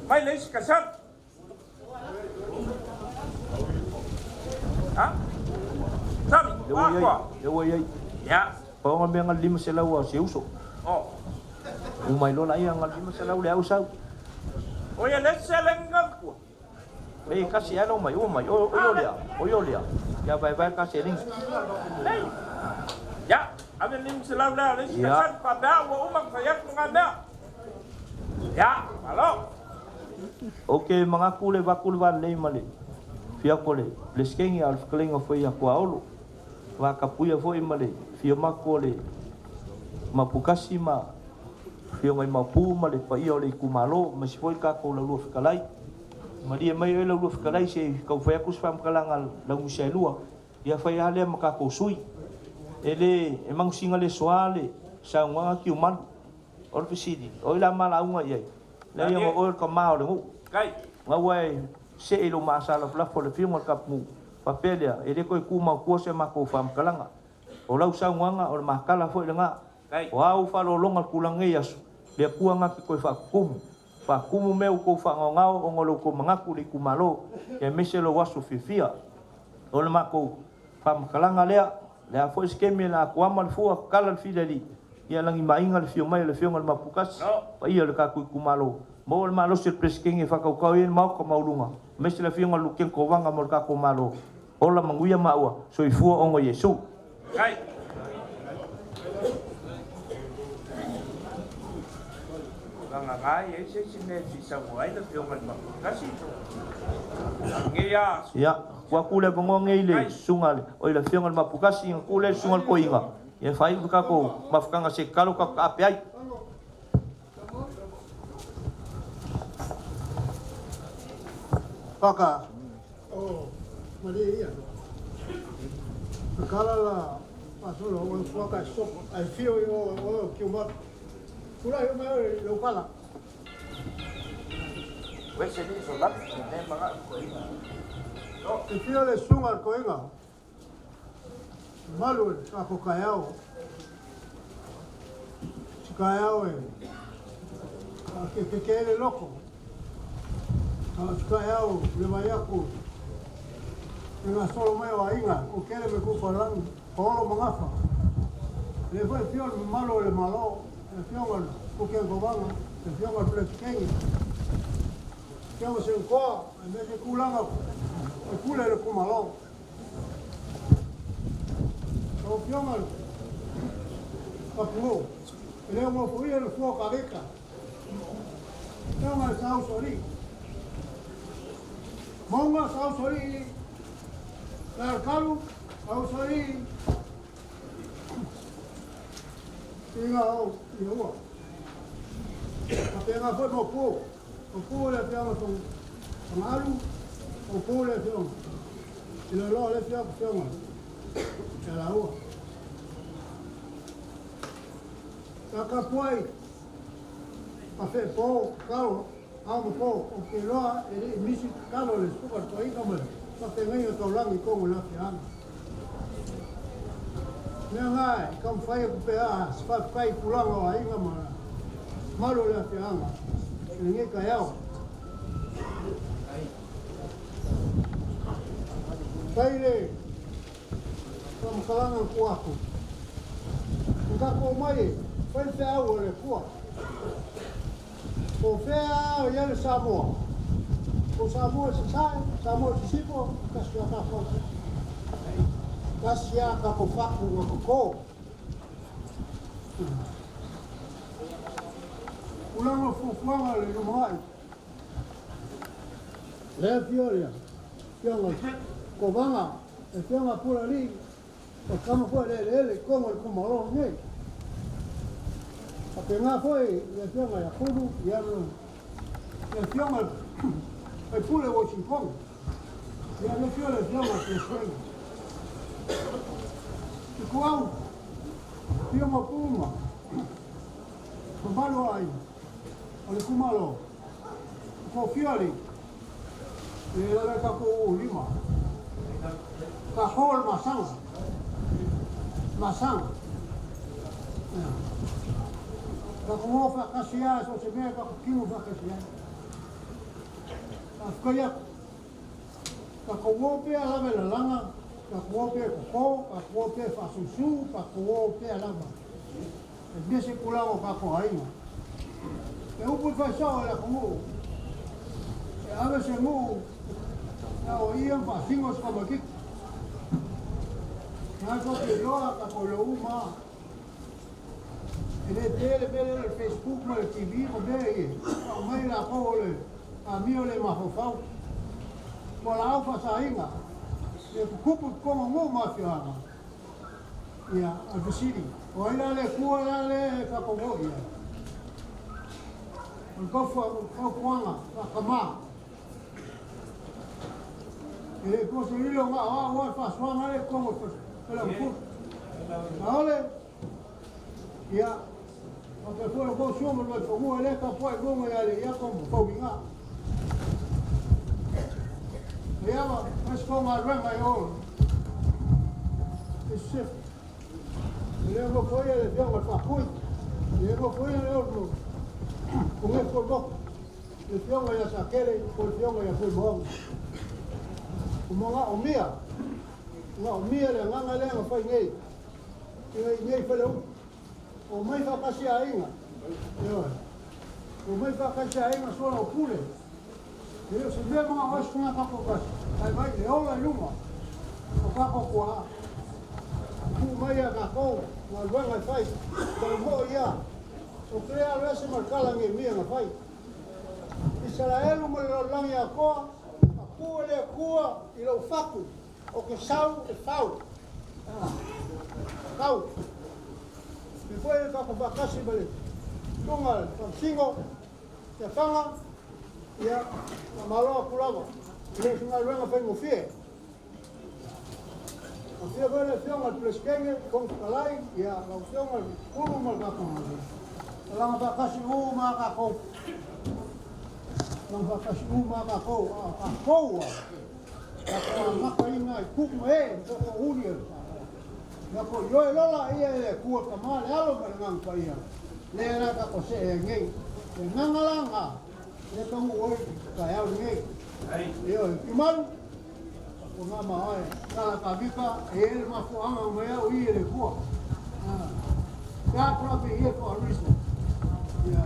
Mai le isi kasana. Ha? Sami, Lea ua i ai. Lea ua i ai. Ya. Pau nga mea nga 500 a si uso. Oh. Uma iloa laia nga 500 le au sau. O ia le seleng nga kua. E kasi alo mai o mai o o lea o o lea. Ya vai vai ka seleng. Nei. Ya, ave 500 lea le isi kasana pa mea ua uma fai atu nga mea. Ya, malo. Ok mangaku le vaku le valelei ma le fiako le Peresetene a o le fetalaiga foi ia Tuaolo. Vatapuia foi ma le fia maku o le Mapukasi ma Afioga i Maopu ma le paia o le itumalo aemaise foi le tatou Laulua Fetalai. Malie mai oe Laulua Fetalai se i tau fai atu se faamatalaga a Launusa e lua. Ia fai lava lea ma tatou sui. E le e manusiga le soa le saunoaga Tiumalu. O le fesili, o ai la ma lauga i ai? Leai ona o oe o le tama o le nuu. Gaua e see i lou maasalafulafo le afioga i le Kapu faapea lea, e le toe tumau tua se matou faamatalaga. O lau saunoaga, o le matala foi lena. O a ou faaaloaloga i le tulaga nei aso, le Atua na te toe faatutumu. Faatutumu mea ua tou faagaogao ona o lo outou manatu i le itumalo, aemaise lou aso fiafia. O le matou faamatalaga lea, le a foi se taimi e la atu ama le fua, tatala le fili alii, ia lagimaiga le afio mai o le afioga i le Mapukasi, paia o le tatou itumalo. Maua le malosi o le Peresetene e faatautau ai le Maota maualuga, aemaise le afioga i le Lutena Kovana mo le tatou Malo. Ola manuia maua, soifua ona o Iesu. Kai. Vagana e i ai se isi mea e fia saunoa ai le Afioga i le Mapukasi. Ia. Ia, ua atu le avanoa nei i le susuga i le Afioga i le Mapukasi, ona tuu lea i le susuga i le Toeaina, ia faaiu le tatou mafutaga se tatalo tatou taape ai. Paka, o malie ia. Kala la pasolo o fuaka stop ai fio i o o kiuma. Kula i o mai o le ukala. Wese ni so lap ne manga ko ina. E fio le sunga al koinga. Malu e kako kaiao. Si kaiao e. A ke ke ke le loko. A si kaiao le mai aku. E ngā solo mai o aiga, o kele me kupa langi, paolo mangafa. Le foi fio le malo le malo, le fionga le kuke kovanga, le fionga le presidente. Fionga se nkoa, e me se kulanga, e kule le kumalo. O fionga le papuo. E le ogofoia le fua o Kaveka. Afioga i le Saausoalii. Mauga Saausoalii Lalekalu Saausoalii Iga o Ioua. Faapena foi Maopu. Maopu le afioga Fagaalu, Maopu le afioga i Loaloa le afioga afioga ia Laua. Sa tapuai ma feepo tatalo ao ma po, ou te iloa e le i misi tatalo le susuga i le toeaina ma le faafeagaiga taulagi i totonu o le afioaga. Mea na e taumafai atu pea se faafetai i tulaga o aiga ma mamalu o le afioaga i lenei taeao. Fai le faamatalaga na tuu atu. Na tatou omai e fai le feau a le Atua. Po o fea o i ai le Samoa, po o Samoa i Sasae, Samoa i Sisifo, tasi lava tatou. Tasi lava tatou fatu na toto. Tulaga o fuafuaga o le lumanai. Le afio le afioga i Kovana, le afioga a Pulaalii, o le tama foi a le eleele i totonu o le itumalo lenei. Faapena foi le afioga ia Pulu, ia le afioga i le faipule o Washington, ia le afio le afioga i le Peresetene. Ituau, afio Maopu ma mamalu o aiga o le itumalo, o Kofia alii, e lala i tatou lima. Ka ho le masaga. Masaga. Tatou o faatasi lava so o se mea tatou tino faatasi ai. Faafetai atu. Tatou o pea lava i lalaga, tatou o pea i toto, tatou o pea i faasusu, tatou o pea lava. E mea se tulaga o tatou aiga. E upu i faisao e le atunuu, e ave se nuu e aoaia ma faasino se tamaitiiti. Na tou te iloa tatou iloa uma lava. E le pe le mea lea o le Facebook ma le TV ma mea ia, aumai latou o le amio le mafaufau. Fualaau faasaina, ia tutupu i totonu o nuu ma afioaga. Ia, o le fesili, o ai la le Atua la lea e tatou o i ai? O le fautuaga faatamā, e le po se lilo na o au lava le faasoaga lea i totonu o le Faleagafulu. Aole, ia, faapea foi lo tou sua ma le Vaifanua lea e tapuai i luga ia Leiato ma Fauiga. Ia, fai se tou galuega i o i Sisifo. E le nofoia le afioga i le Faatui, e le nofoia le ono o Nefo le Motu, le afioga ia Sakele po le afioga ia Fuimaono. O manaomia, manaomia le agaga lea na fai nei, i nei Faleupu. Omai faatasi aiga, ioe. Omai faatasi aiga sola o pule. E le o se mea manao ai se tagata toatasi, ae vaai le ola i luma o tatou tuaa. Tuu mai ia tatou galuega e fai, tau moi ia. Ou te le alu ese ma le tala Neemia na fai. Isaraelu ma le lalolagi atoa, Atua le Atua i lou fatu, O ke sau e fau. Kau. Me foi le tatou faatasi ma le susuga le Faamasino ia Faga, ia faamalo atu lava. E le o se galuega faigofie. Afio foi le afioga i le Peresetene, Fofoga Fetalai, ia lau afioga i le Pulu ma le tatou Alaga faatasi uma a tatou. Alaga faatasi uma a tatou, a o tatou lava. Tatou amataina i tuu ma ee ma tootoouli e Ia ko ioe lola ia e le Atua Tama le Alo ma le Agaga Paia, lea la tatou see ai nei. Le agaga la na, lea taunuu ai i taeao lenei. Ioe, Piumalu, o na ma oe, tala Kavika, e i ai le mafuaaga mai au i e le Atua. God brought me here for a reason. Ia,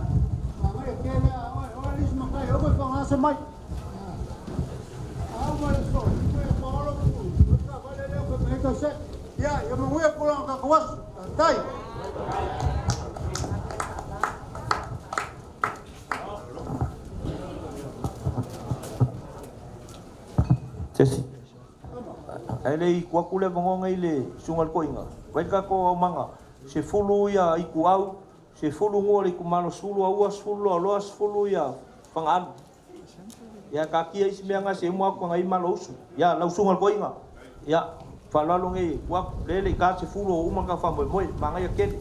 manaia tele a oe, oe le isi matai, e uma i whangase mai. Ia, ia manuia tulaga o tatou aso. Faafetai. Jesse. Ae le i tuu atu le avanoa nei i le Susuga i le Toeaina, fai le tatou aumaga, 10 ia ituau, 10 nuu o le itumalo, 10 Aua, 10 Loaloa, 10 ia Fagaalu. Ia taatia isi mea na se i uma atu na i ai Malousu. Ia lau Susuga i le Toeaina, ia faaaloalo nei e tuu atu, lea e le i ta le 10 ua uma ona tatou faamoemoe, manaia tele.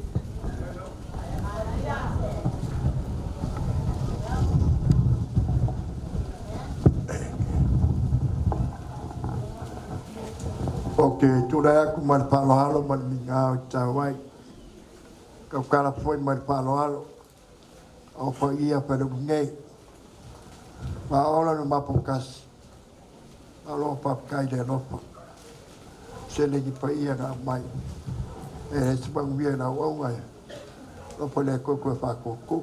Ou te tulai atu ma le faaaloalo ma le migao i tatau ai. Tautala foi ma le faaaloalo o paia Paleuli nei. Faaola le mapautasi, malo faafetai le alofa. Seleni paia na aumai. E le se manuia i lau auga e alofa le Atua toe faatutu.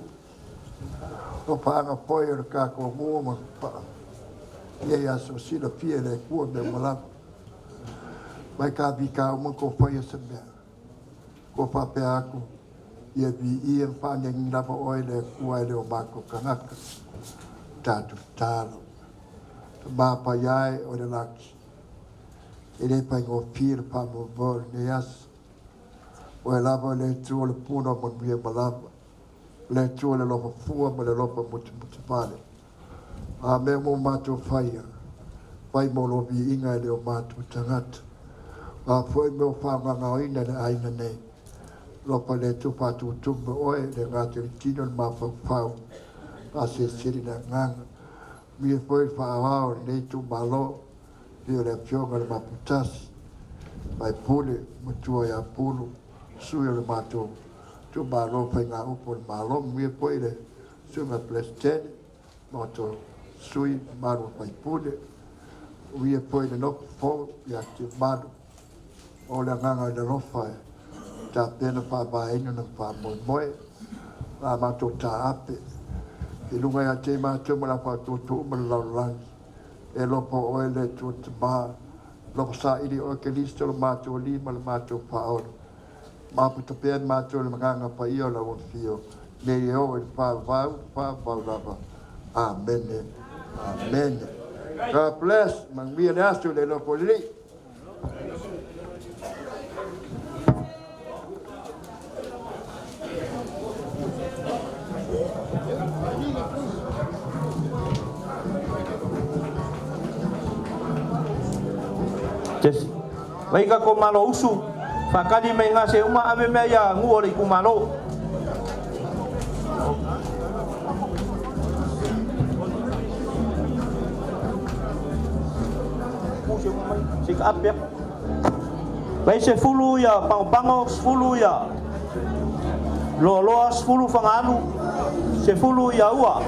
O paaga foi o le tatou nuu ma paa ia i aso silafia e le Atua mea uma lava. Mai ka fita uma tou faia se mea. Ua faapea atu, Ia viia ma faaniani lava oe le Atua e le o matou tagata. Tatou tatalo. Tama paia e o le lagi, e le faigofie le faamoemoe o lenei aso. Oe lava o le Atua o le puna o manuia ma lava, o le Atua o le alofa fua ma le alofa musumusu vale. A mea uma ua matou faia, fai mo lou viiga e le o matou tagata. O a foi mea ua faagaogaoina e le aiga nei, alofa le Atua faatutumu me oe, le gata i le tino le mafaufau, faasilisili le agaga. Manuia foi le faaoao o lenei itumalo, afio le afioga i le Maputasi, Faipule, Matua ia Pulu, sui o le matou itumalo faigaupu o le Malo. Manuia foi le susuga i le Peresetene ma outou sui mamalu o faipule. Manuia foi le nofo fou ia Tiumalu. O le agaga i le alofa e tapena faavaeina na faamoemoe. La matou taape i luga ia te matou ma la faatuatu uma le lalolagi. E alofa oe le Atua Tama, alofa saili oe Keriso lo matou Alii ma le matou Faaola. Maputa pea matou i le magaga paia o lau afio, nei e oo i le faavavau, faavavau lava. Amene. Amene. God bless. Manuia le aso i le alofa o le Alii. Jesse. Vai tatou Malousu, faatali mai gase uma ave mea ia nuu o le itumalo. Se i taape atu. Vai 10 ia Pagopago, 10 ia Loaloa, 10 Fagaalu, 10 ia Ua.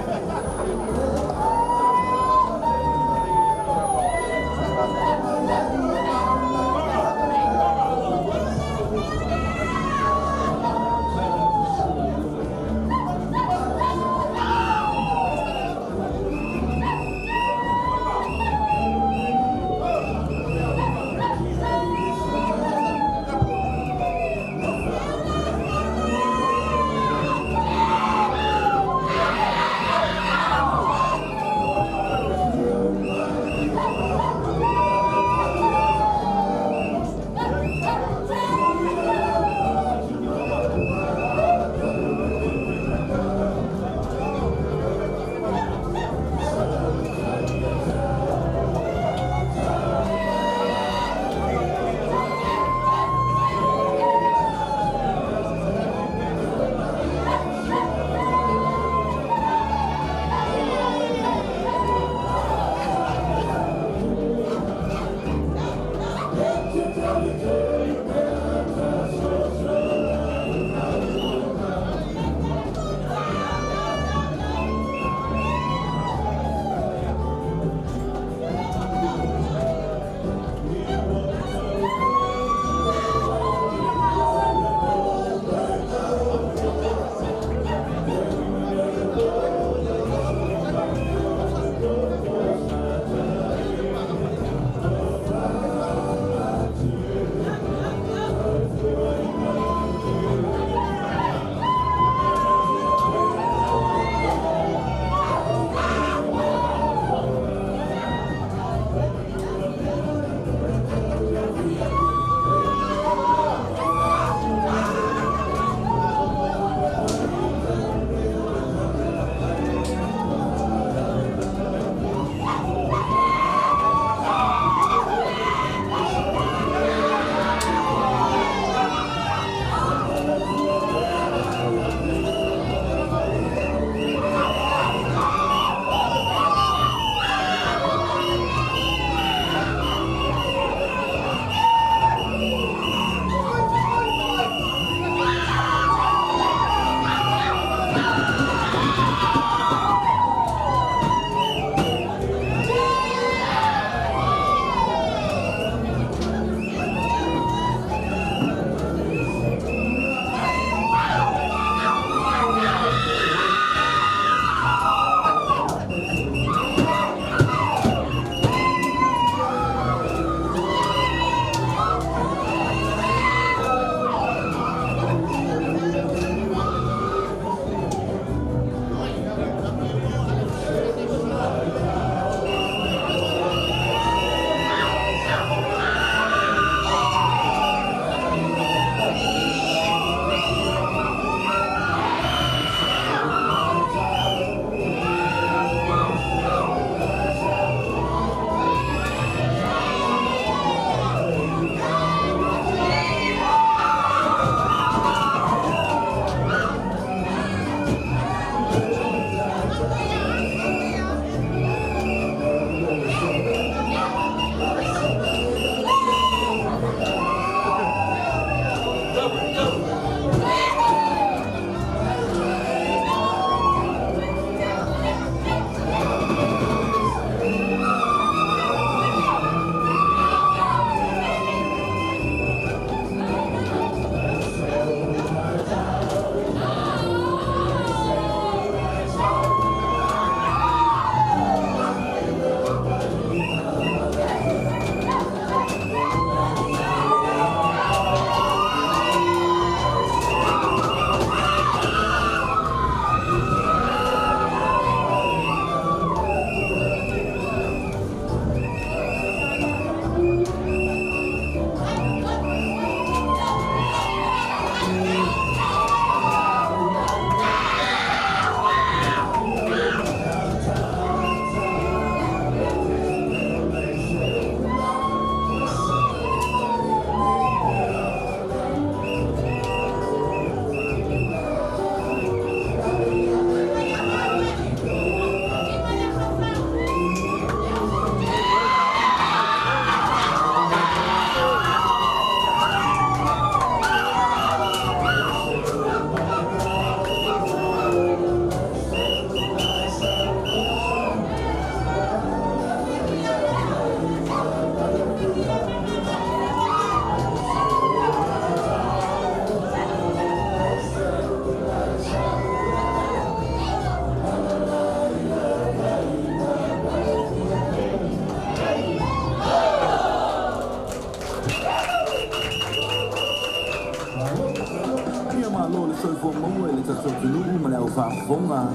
soifua maua i le tatou atunuu ma le au faafofoga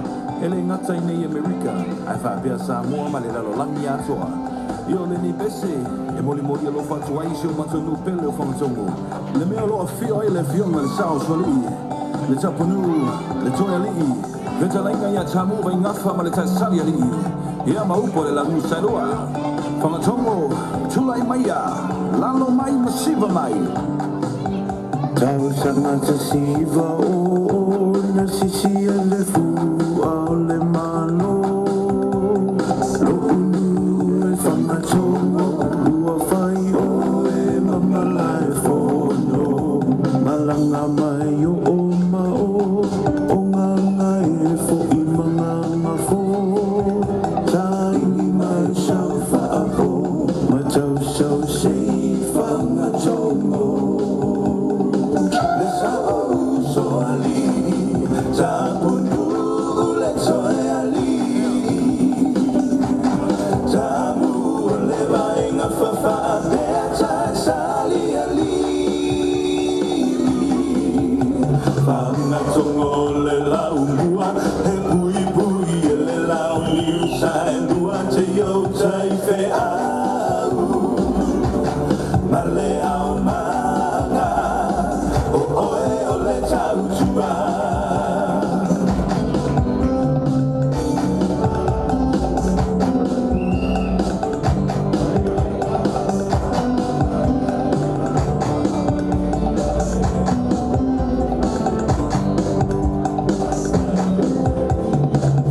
e le gata i nei Amerika ae faapea Samoa ma le lalolagi atoa. Ia o lenei pese e molimoli alofa atu ai i si o matou nuu pele o Fagatogo, le mea o lo o afio ai le afioga i le Sao o Sualii, le Tapunuu, le Toealii, fetalaiga ia Tamu Vaigafa ma le Taisali Alii, ia ma upu a le Lagu Saelua. Fagatogo, tulai maia, lalo mai ma siva mai. Tausaga 1900 na sisi ai le fua o le Malo. Lo'u nuu e Fagatogo ua fai oe ma malaefono. Malaga mai o o ma o, o Gagae foi ma Gagafo. Saili mai sau faapo, ma tausau sei Fagatogo. Le sao uso alii, Tapunuu le Toealii. Tamu o le vaega fafaapea Taisali alii. Fagatogo le laumua, he puipui e le launiu saelua te iou taifeau. Ma le aumaga, o oe o le tautua.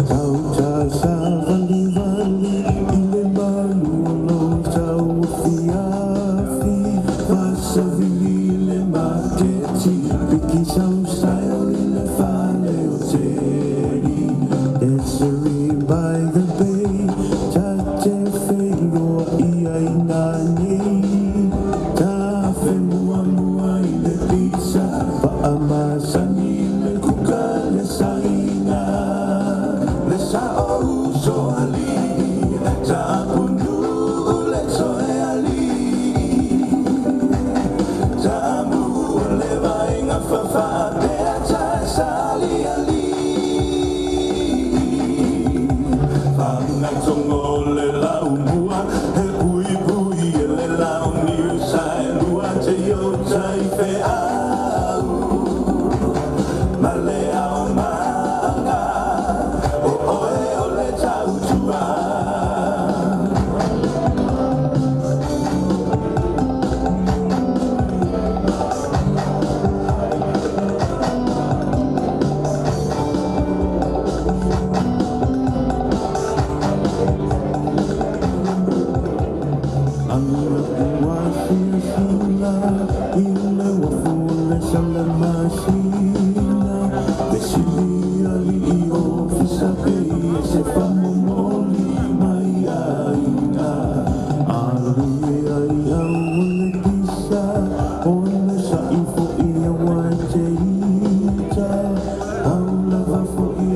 Tauta savalivali i le malu o lou tauafiafi. Faasavili le maketi, piki sau style i le fale o Teddy. Desiree by the bay, ta te feiloai ai nanei. Ta femuamua i le pizza, faamasani le kuka le saina. Le sao uso alii, Tapunuu le Toealii. Tamu o le vaega fafaapea Taisali alii. Fagatogo le laumua, he puipui e le launiu saelua te iou taifeau. Ma le aumaga, o oe o le tautua. Ua silasila i le uafu o le Salamasina. Fesili alii ofisa pe ia se faamomoli mai aiga. Alu ai au o le pisa, o le sa'i fo'i aua e te ita. Au lava fo'i.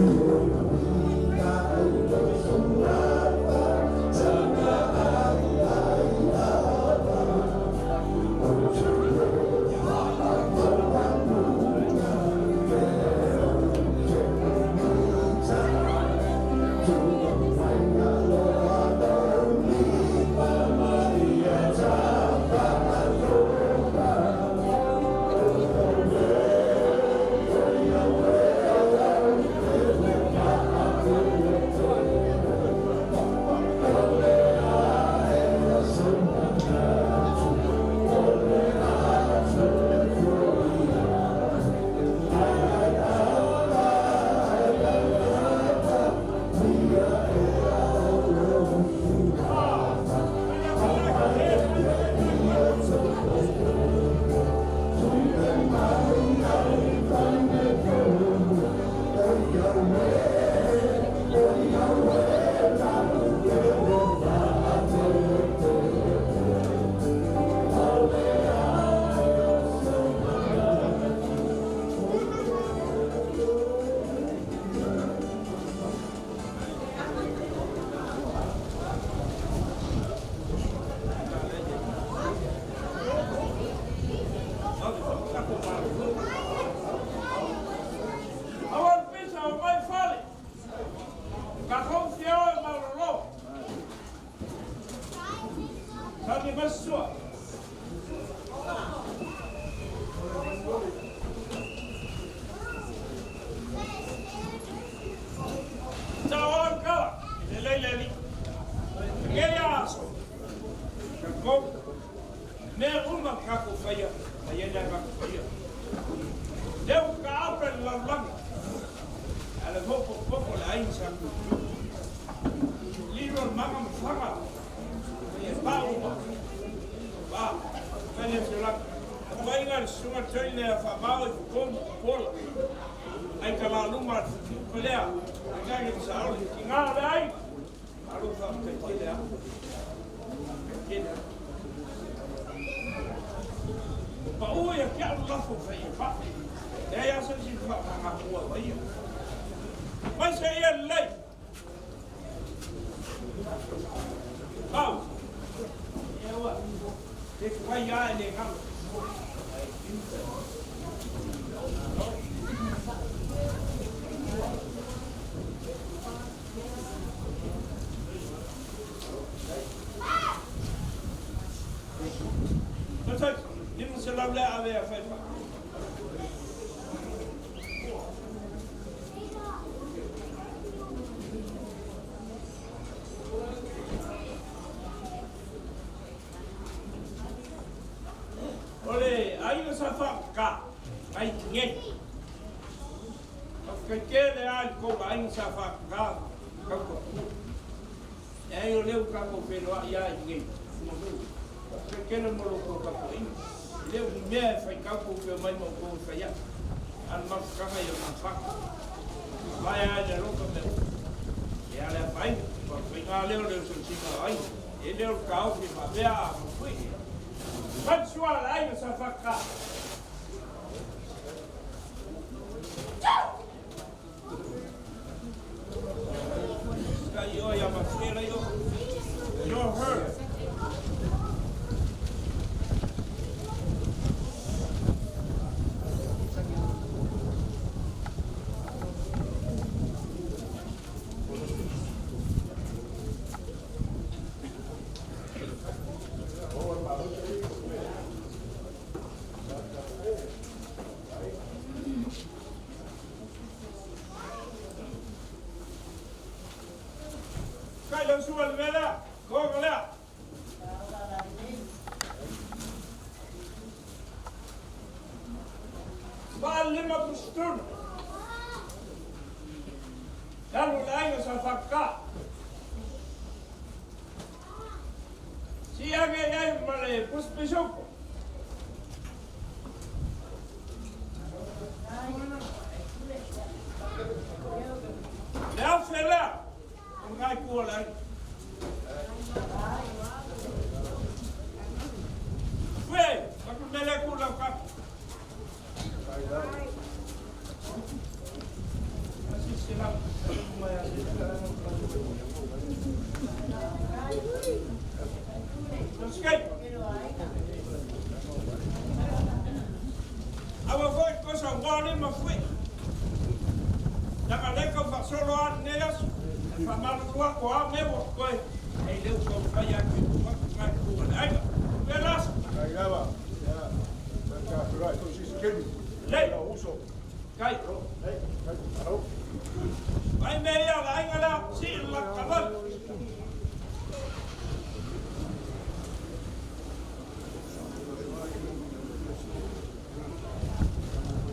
aiga sa lilo le maga ma faga e pau ba fele se la aiga le susuga toi lea faamao i fofo pola ai ka laluma pelea ai ka saole ki ngā le ai alo fa te a tele pa o ya kia o lafo fa i fa e ia se si fa ngā kua wa ia mai se ia lei pau e ua te whai a le ngā Lima se lau lea ave a whai wha. O le aiga sa wha ka, ai ngei. O kai ke le ai ko aiga sa wha ka, ka ko. E ai o leu ka ko whenua i ai ngei. Kai ke le molo ko ka ko inga. Leu ni mea e whai kau ko mai mau ko whai a. An mafukanga i o ngā whaka. Vai ai le roka me o. E ale a whai, whai ngā leo leo so singa ai. E leo ka ofi ma mea a mafui. Fatsua le aiga sa whaka. Kai o ia mafui o. Yo her. Kai lau sua le mea ko lea. Ba lima pustun. Dalu le aiga sa whaka. Si age ai ma le puspisupo. Le au whelea. O ngai kua le ai. Fue, paku mele ku lau kapu. Asi se lau. Skai. Awa foi kosa wale ma fue. Naka leka fa solo a neas. Fa malu lua ko a me wo koe. Ei leu ko whai a ki ku ngai ku le aiga. Pelas. Kai lava. Ya. Ka rai ko si skeli. Lei. Uso. Kai. Lei. Kai. Aro. Vai me ia la aiga la si la kaval.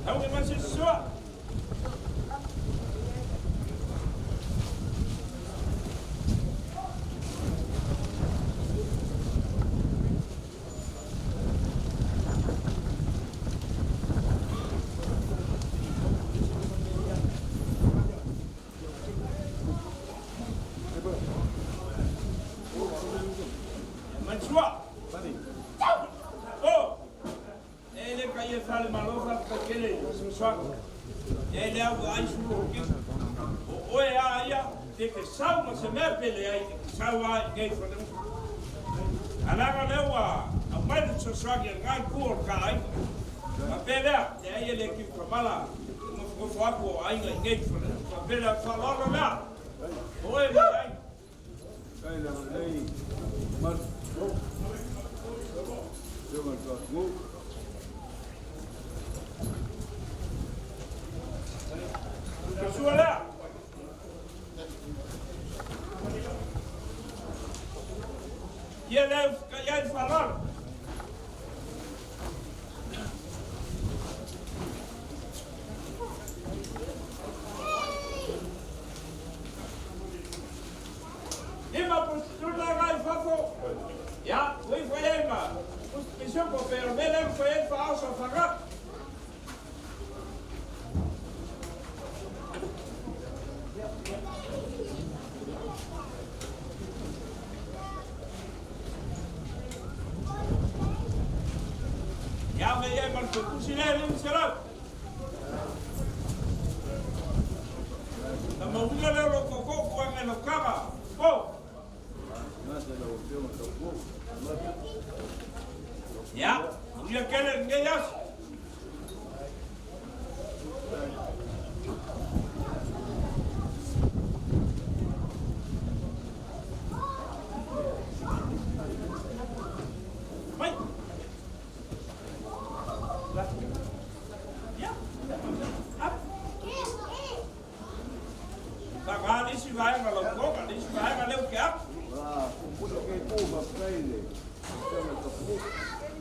Tau me masi sua. Mansua. Oh. E le kai e fale malofa ka kele sua. E le au ai su ki. O oe a ia te ke sau ma se mea pele ai te ke sau ai nei fale. Alaga lewa a mai le sua ki ngai ku o ka ai. Ma pele te ai le ki kamala mo fo fo ko ai ngai nei fale. Ma pele fa lolo la. Oe me ai. Kai la lei. Mar. Yo ma ka ngu. Sua la. Ia le ia i falalo. pe o mele ma fai fa au sa fanga. Ia me ia man ko kusi le le sera. Ta mauga le lo ko ko ko ngai lo kama. Po. Ya, ia kele ngai as. Mai. Ya. Up. Sa ka ni si vai ma lo ko ka ni si vai ma le ke up.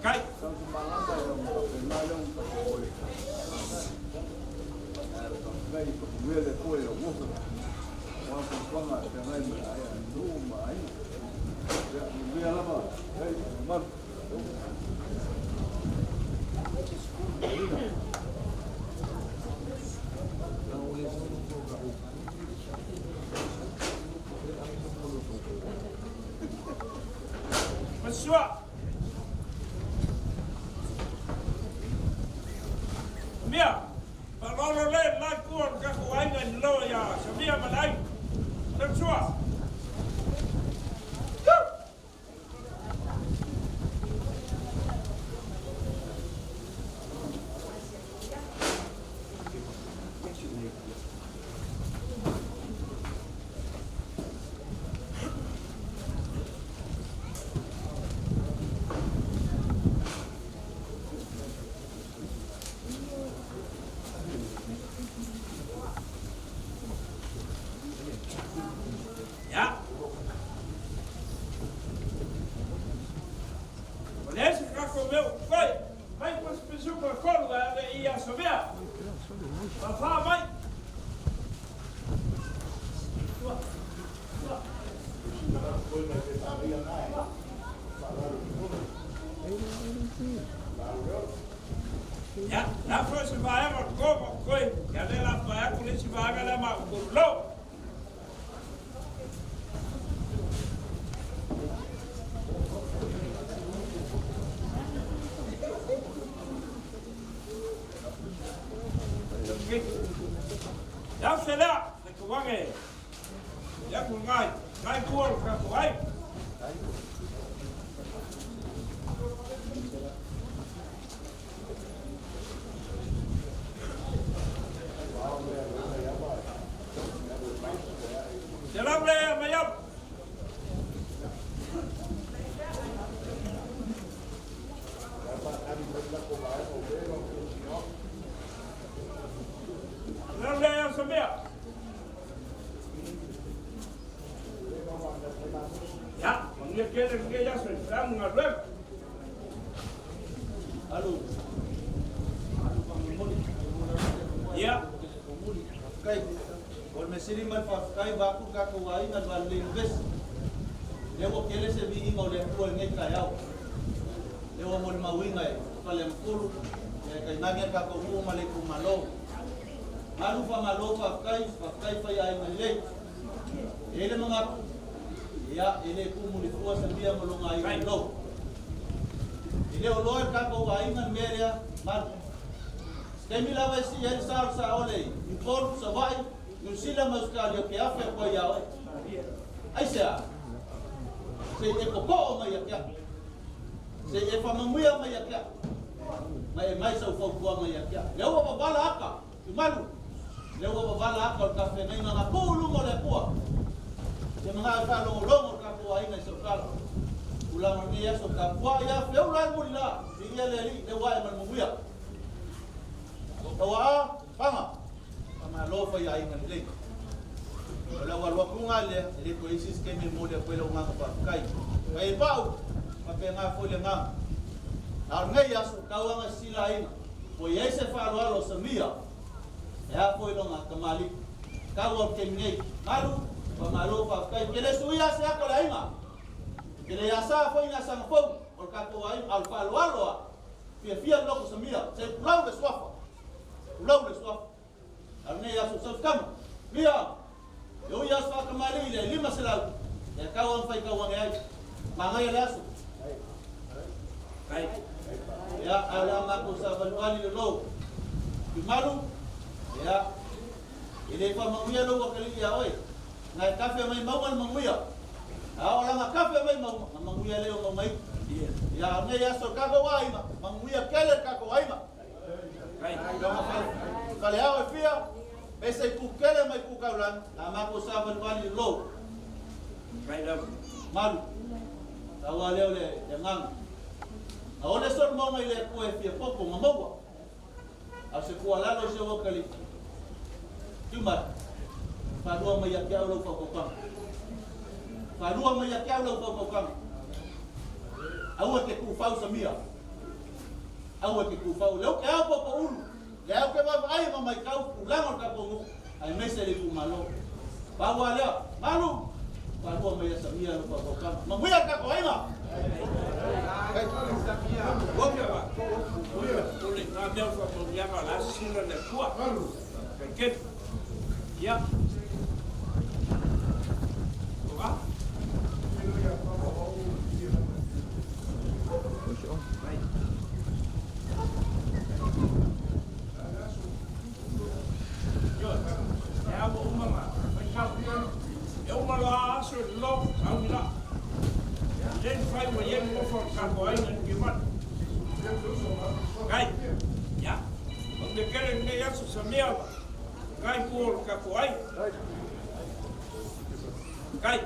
Kai. Masua. Mia, pa lolo le la ku o ka ku ai ngai lo ya, sa mia malai. Masua. Ya. Olha ka ko meu kai. Mai ko spesu ko ko la le ia sa mia. Pa fa mai. Ya, la fo se va a ko ko ko ya le la fa ko le se va a la ma ko lo. Ya se la, le ko wange. Ya ku ngai, ngai ku o ka ku ai. Se la le ma ya. La le ya sa mea. Ya, mangia kele nge ya se fram nga le. Alu. Ya. Kai. O me siri man fa kai va ku ka ko ai ngal va le ves. Le wo kele se vi inga o le ku ngai kai au. Le wo mol mawinga e fa le mkulu. E kai nangi ka ko mu ma le ku malo. Malu fa malo fa kai fa kai fa ai ngal le. Ele mga ya ele ku mu le fua sa bia mo longa ai lo. Ele o loe ka ko ai ngal meria mal. Kemi lava si el sal sa ole, i kol sa vai, New Zealand ma ska le ke afe ko ia oi. Ai se a. Se e ko ko mai ia. Se e fa mamuia mai ia. Mai mai sa fo ko mai ia. Le ua bala aka, i malu. Le ua bala aka o ka fe nei nga ko lu mo le kua. Se mga fa lo lo ka ko ai ngai so kala. Ula mo ni so ka kwa ia fe ula mo la. Ni ia le li le wai mal muia. Tawa panga. Ma lo fa ia inga le. O la wa wa kunga le le ko isis ke me mo le ko le nga pa kai. Kai pau pa pe nga fo le nga. A ngai ya so ka wa nga sila inga. Po ye se fa lo lo sa mia. Ya fo lo nga kamali. Ka wa ke ngai. Malu pa malo pa kai ke le su ya se ko la inga. Ke le ya sa fo inga sa fo. O ka ko ai al fa lo lo. Fiafia le loto samia, se pulau le suafa. Pulau le suafa. A lenei aso sau kama. Mia, e ui aso whakamali le 500. E kau ang whai kau ang ai. Mangai le aso. Kai. Ia, a le amako sa valuali le lou. Malu, ia, e le wha manguia lou wakali ia oe. Ngai kafe mai maunga le manguia. A o langa kafe mai maunga, manguia leo mau mai. Ia, nei aso kako waima, manguia kele kako waima. Fale ao e fia, pese ku kele mai ku kaulan, la mako sa valuali le lou. Malu, taua leo le nganga. A ole sol maunga i le kua e fia popo ma maua. A se kua lalo se wakali. Tumar. Whalua mai a kia au lau whakaukanga. Whalua mai a kia au lau whakaukanga. Aua te kūwhau samia. Aua te kūwhau. Leo ke au popo ulu. Le au ke wawa ai ma mai kau kūlanga o ka pongu. Ai mese le kūmalo. Paua lea. Malu. Whalua mai a samia lau whakaukanga. Mamuia ka koainga. O le ngā mea whakamauniaga la sila le kua. Kai Ia. O a? Io, e amo umanga, mai kau. E uma loa aso e lo, au ni la. Len fai wa yen mo fo ka ko ai ni ki mat. Kai. Ya. O te kere nei aso sa mea wa. Kai ku o ka ko ai. Kai.